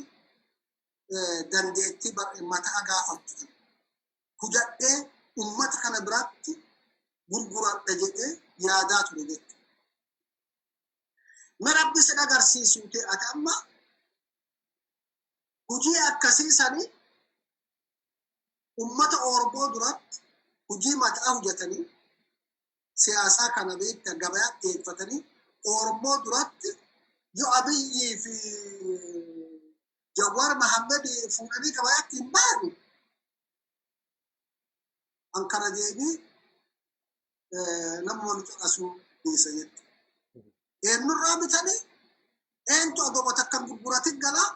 S4: dandeettii mataa gaafattu. Hojadhee uummata kana biratti gurguradha jedhee yaadaa ture jechuudha. Rabbi si agarsiisuu ta'e, ati amma hojii akkasii sanii uummata Oromoo duratti hojii mataa hojjetanii siyaasaa kana beekta gabayaa dhiyeeffatanii Oromoo duratti yoo Abiyyii fi Jawaar Mahammed fuudhanii gabayaatti hin baanu. An kana deebii nama wal caqasuu dhiisa jechuudha. Eenyurraa bitanii, eentu adoba takka gurguratin galaa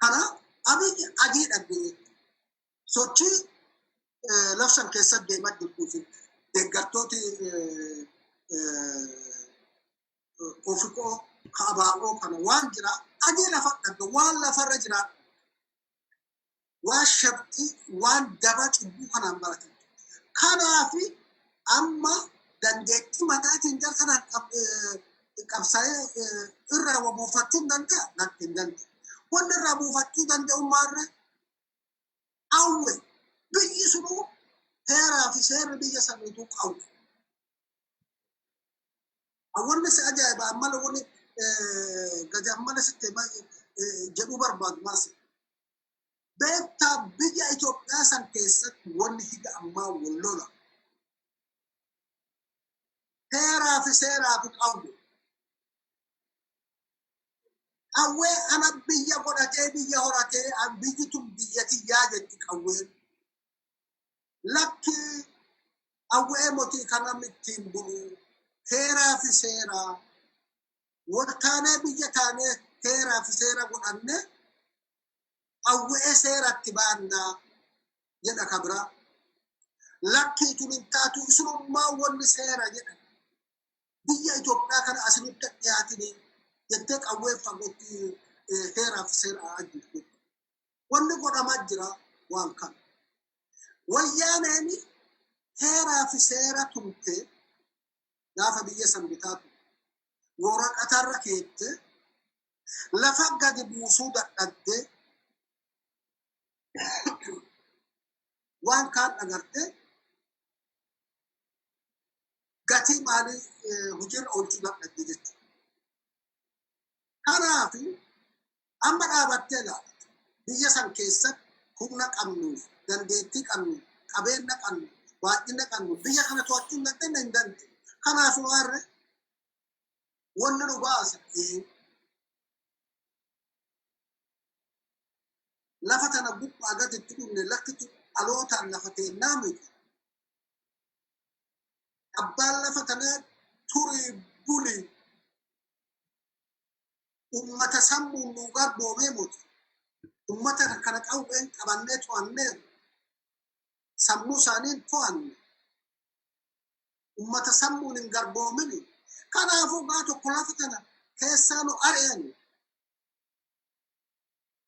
S4: kana Abiyyi adii dhabde jechuudha. Sochii labsan keessatti deemaa jirtuu fi deeggartooti ofiqoo kaabaa'oo kana waan jira adii lafa dhabde, waan lafarra jira, waan shabxii, waan daba cubbuu kanaan baratan. Kanaafi amma dandeettii mataatiin jara kanaan qabsaa'ee irraa buufachuu hin danda'a? Natti hin danda'u. Wanni irraa buufachuu danda'u maarree? Qawwe biyyi sunuu heeraa fi seerri biyya saniituu qawwe. Wanni si ajaa'iba ammala, wanni gadi ammala sitti jedhuu barbaadu maasi. Beektaa biyya Itoophiyaa san keessatti wanni higa ammaa wal lola. Heeraa fi seeraa fi qawwe. Qawwee ana biyya godhatee biyya horatee biyyi tun biyya tiyyaa jetti qawween. Lakki, qawwee motii kan namni ittiin bulu heeraa fi seeraa. Wal taanee biyya taanee heeraa fi seera godhanne qawwee seeratti baannaa jedha kabira. Lakkii tun hin taatu, isinummaa wanni seera jedhan. Biyya Itoophiyaa kana asinitti dhiyaatinii jettee qawwee fagootti heeraa fi seera ajjirtu. Wanni godhamaa jira waan kana. Wayyaaneen heeraa fi seera tumte gaafa biyya san bitaa turte waraqatarra keette lafa gadi buusuu dadhabde waan kaan agarte gatii maalii hojiirra oolchuu dadhabde jechuudha. Kanaaf amma dhaabattee ilaalta. Biyya san keessatti humna qabnuuf, dandeettii qabnu, qabeenya qabnu, baay'ina qabnu biyya kana to'achuu hin dandeenye hin dandeenye. Kanaaf warri wanni nu baasa lafa tana gubbaa gaditti dhumne lafti dhalootaan lafa teennaa miti. Abbaan lafa tanaa turii bulii ummata sammuun nu garboomee muti. Ummata kana qawween qabannee to'anneeru. Sammuu isaaniin to'anne. Ummata sammuun hin garboomini. Kanaafuu gaa tokko lafa tana keessaa nu ari'an.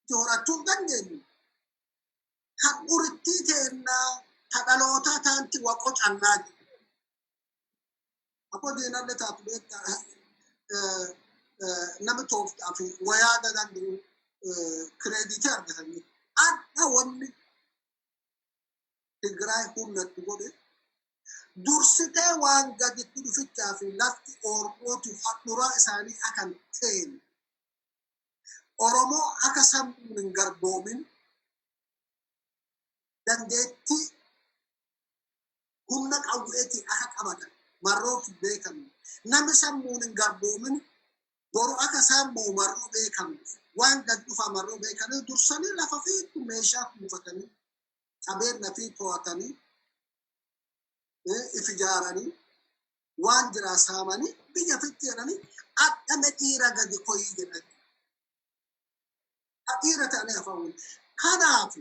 S4: Horachuu hin dandeenyu. Kan urittii teennaa ta dhalootaa taanti waqo cannaa jiru. Akkoo diinallee taatu beektaa nama tooftaa fi wayaa danda'u kireeditii argatanii. Adda wanni Tigraay humnatti godhe dursitee waan gaditti dhufichaa fi lafti Oromootu handhuraa isaanii akan ta'een Oromoo akka sammuun hin garboomin dandeettii humna qawweetiin akka qabatan marrootu beekamu. Namni sammuun hin garboomin boru akka sammuu marroo beekamu waan gad dhufa marroo beekanii dursanii lafa fi meeshaa kuufatanii qabeenya fi to'atanii if ijaaranii waan jiraa saamanii biyya fitti jedhanii adhame dhiira gadi koyii jedhan. Dhiira ta'anii afaan Kanaaf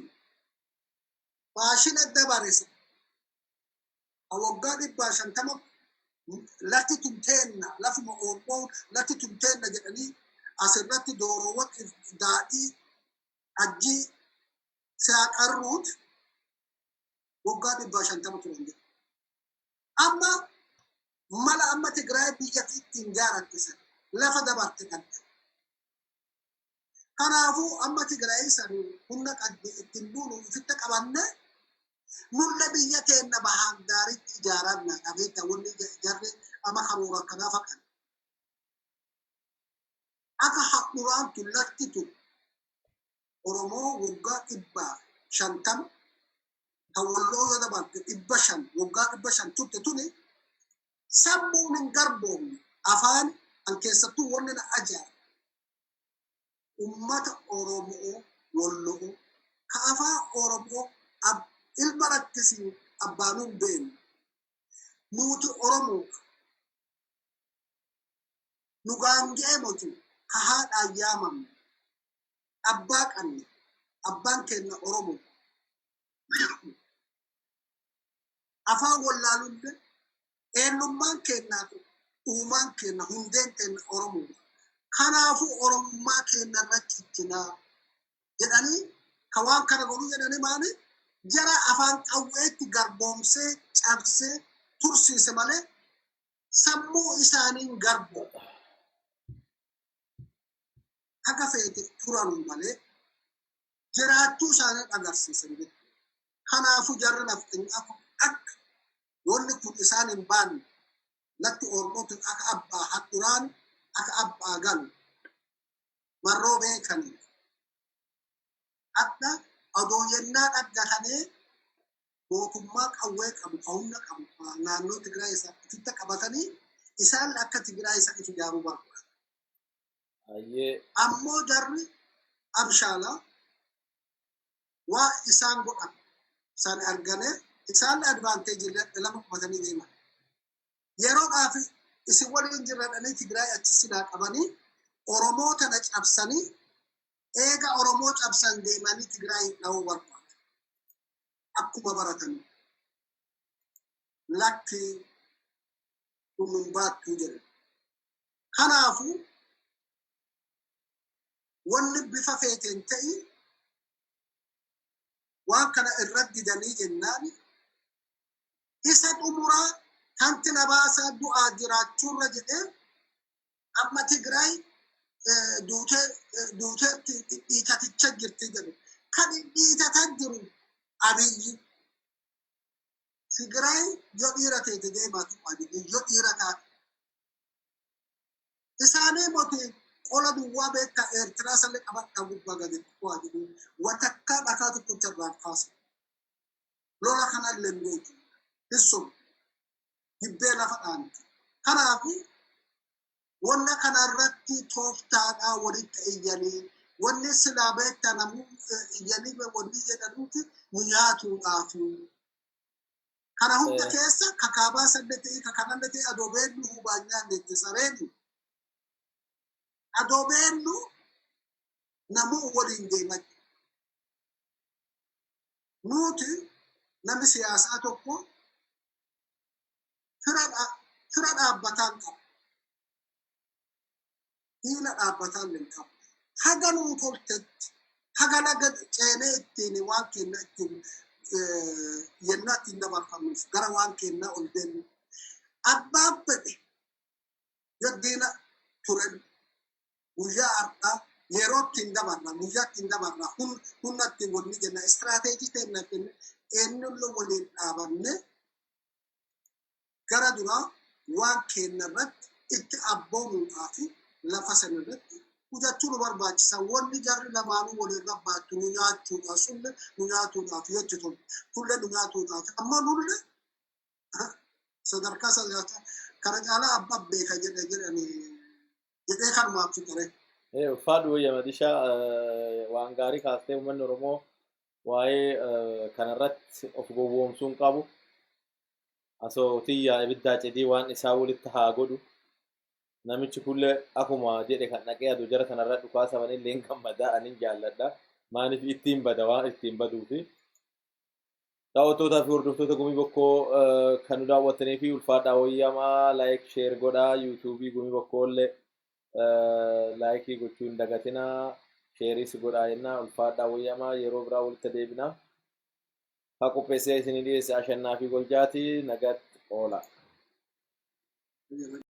S4: maashina dabarisa. Waggaa 150 lafti tumteenna lafuma Oromoo lafti tumteenna jedhanii asirratti dooroowwan daadhii ajjii siyaaqarruut waggaa 150 turan jedhu. Amma mala amma Tigraay biyya ittiin ijaaratte sana lafa dabarte qabda. Kanaafuu amma Tigraay san humna qabdi ittiin duunu ofitti qabanne nulle biyya keenya bahaan gaariitti ijaaranna dhabeetta wanni jarri amma karoora akkanaa faqan. Akka handhuraan tun lafti tun Oromoo waggaa 150 kan Walloo yoo dabarte 500 waggaa 500 turte tuni sammuun hin garboomne afaan an keessattuu wanni na ajaa'ibu ummata Oromoo Walloo ka afaan Oromoo ilma rakkisii abbaanuun beenu nuti Oromoo nu gaangee moti ka haadhaan yaamamne abbaa qabne abbaan keenya Oromoo afaan wallaalullee eenyummaan keenyaa fi uumaan keenya hundeen keenya Oromoo kanaafuu Oromummaa keenya irra ciccinaa jedhanii ka waan kana godhu jedhanii maali jara afaan qawweetti garboomsee cabsee tursiise malee sammuu isaaniin garbo haga feete turanuu malee jiraachuu isaanii agarsiisan jechuudha. Kanaafuu jarri nafxanyaa kun akka wanni kun isaan hin baanne latti Oromootiin akka abbaa handhuraan akka abbaa galu marroo beekanii akka odoo yennaa dhaggatanii mootummaa qawwee qabu ka humna qabu naannoo Tigraay isaa ofitti qabatanii isaan akka Tigraay isa if ijaaruu barbaadu. Ammoo jarri abshaalaa waa isaan godhan isaan argane isaan advaanteejii lama qabatanii deeman. Yeroodhaaf isin waliin jirradhanii Tigraay achi silaa qabanii Oromoo tana cabsanii eega Oromoo cabsan deemanii Tigraay dha'uu barbaadu. Akkuma baratanii. Lakki kun nun baattuu jedhan. Kanaafuu wanni bifa feeteen ta'i Waan kana irratti didanii jennaan isa xumuraa tanti na baasaa du'aa jiraachuurra jedhee amma Tigraay duuteetti dhiitaticha jirti jedhu. Kan dhiitata jiru Abiyyi. Tigraay yoo dhiira teete deemaatu Abiyyi yoo dhiira taate. Isaanii moti qola duwwaa beektaa Eertiraa sallee qabadhaa gubbaa gadi bu'aa jedhu watakkaa dhakaa tokkocha irraan kaasa. Lola kana illee hin gootu. Hin sobu. Dibbee lafa dhaanti. Kanaaf wanna kanarratti tooftaadhaa walitti iyyanii wanni silaa beektaa namuu iyyanii wanni jedhanuuti nu nyaatuudhaaf. Kana hunda keessa kakaabaa sallee ta'ee kakanallee ta'ee adoo beennu hubaan nyaanne itti sareeni. Adoo beennu namuu waliin deemaa. Nuti namni siyaasaa tokko fira dhaabbataan qaba. Diina dhaabbataan hin qabu. Haga nuu toltetti, haga laga ceenee ittiin waan kenna ittiin yennaa ittiin dabarfannuuf gara waan kennaa ol deemnu. Abbaan fedhe yoo diina ture guyyaa har'aa yeroo ittiin dabarra, guyyaa ittiin dabarra, humna ittiin wanni jenna, istiraateejii ta'e kenna, eenyullee waliin dhaabanne gara duraa waan kenna irratti itti abboomuudhaa fi lafa sana irratti hojjechuu nu barbaachisa. Wanni jarri lamaanuu waliin rabbaattu nu nyaachuudhaaf, sulle nu nyaatuudhaaf yoo itti tolu, kullee nu nyaatuudhaaf. Amma nullee sadarkaa sadarkaa kana caalaa abbaa beeka jedhe jedhanii jedhee kanumaaf fixare.
S1: Ulfaadhu wayya Madishaa, waan gaarii kaastee. Uummanni Oromoo waa'ee kanarratti of gowwoomsuu hin qabu. Asoo tiyyaa ibiddaa cidii waan isaa walitti haa godhu. Namichi kullee akkuma jedhe kan dhaqee aduu jara kanarra dhukaasa illee hin gammadaa, anin jaalladha. Maaliif ittiin bada waan ittiin baduufi. Daawwattootaa fi hordoftoota Gumii Bokkoo kan nu daawwattanii fi ulfaadhaa wayyamaa, like, share godhaa. Yuutuubii Gumii Bokkoo illee like gochuu hin dagatinaa, share-is godhaa jennaa. Ulfaadhaa wayyamaa, yeroo biraa walitti deebinaa. Haa, qopheessee isinii dhiyeesse Ashannaa fi Goljaati. Nagaatti oola.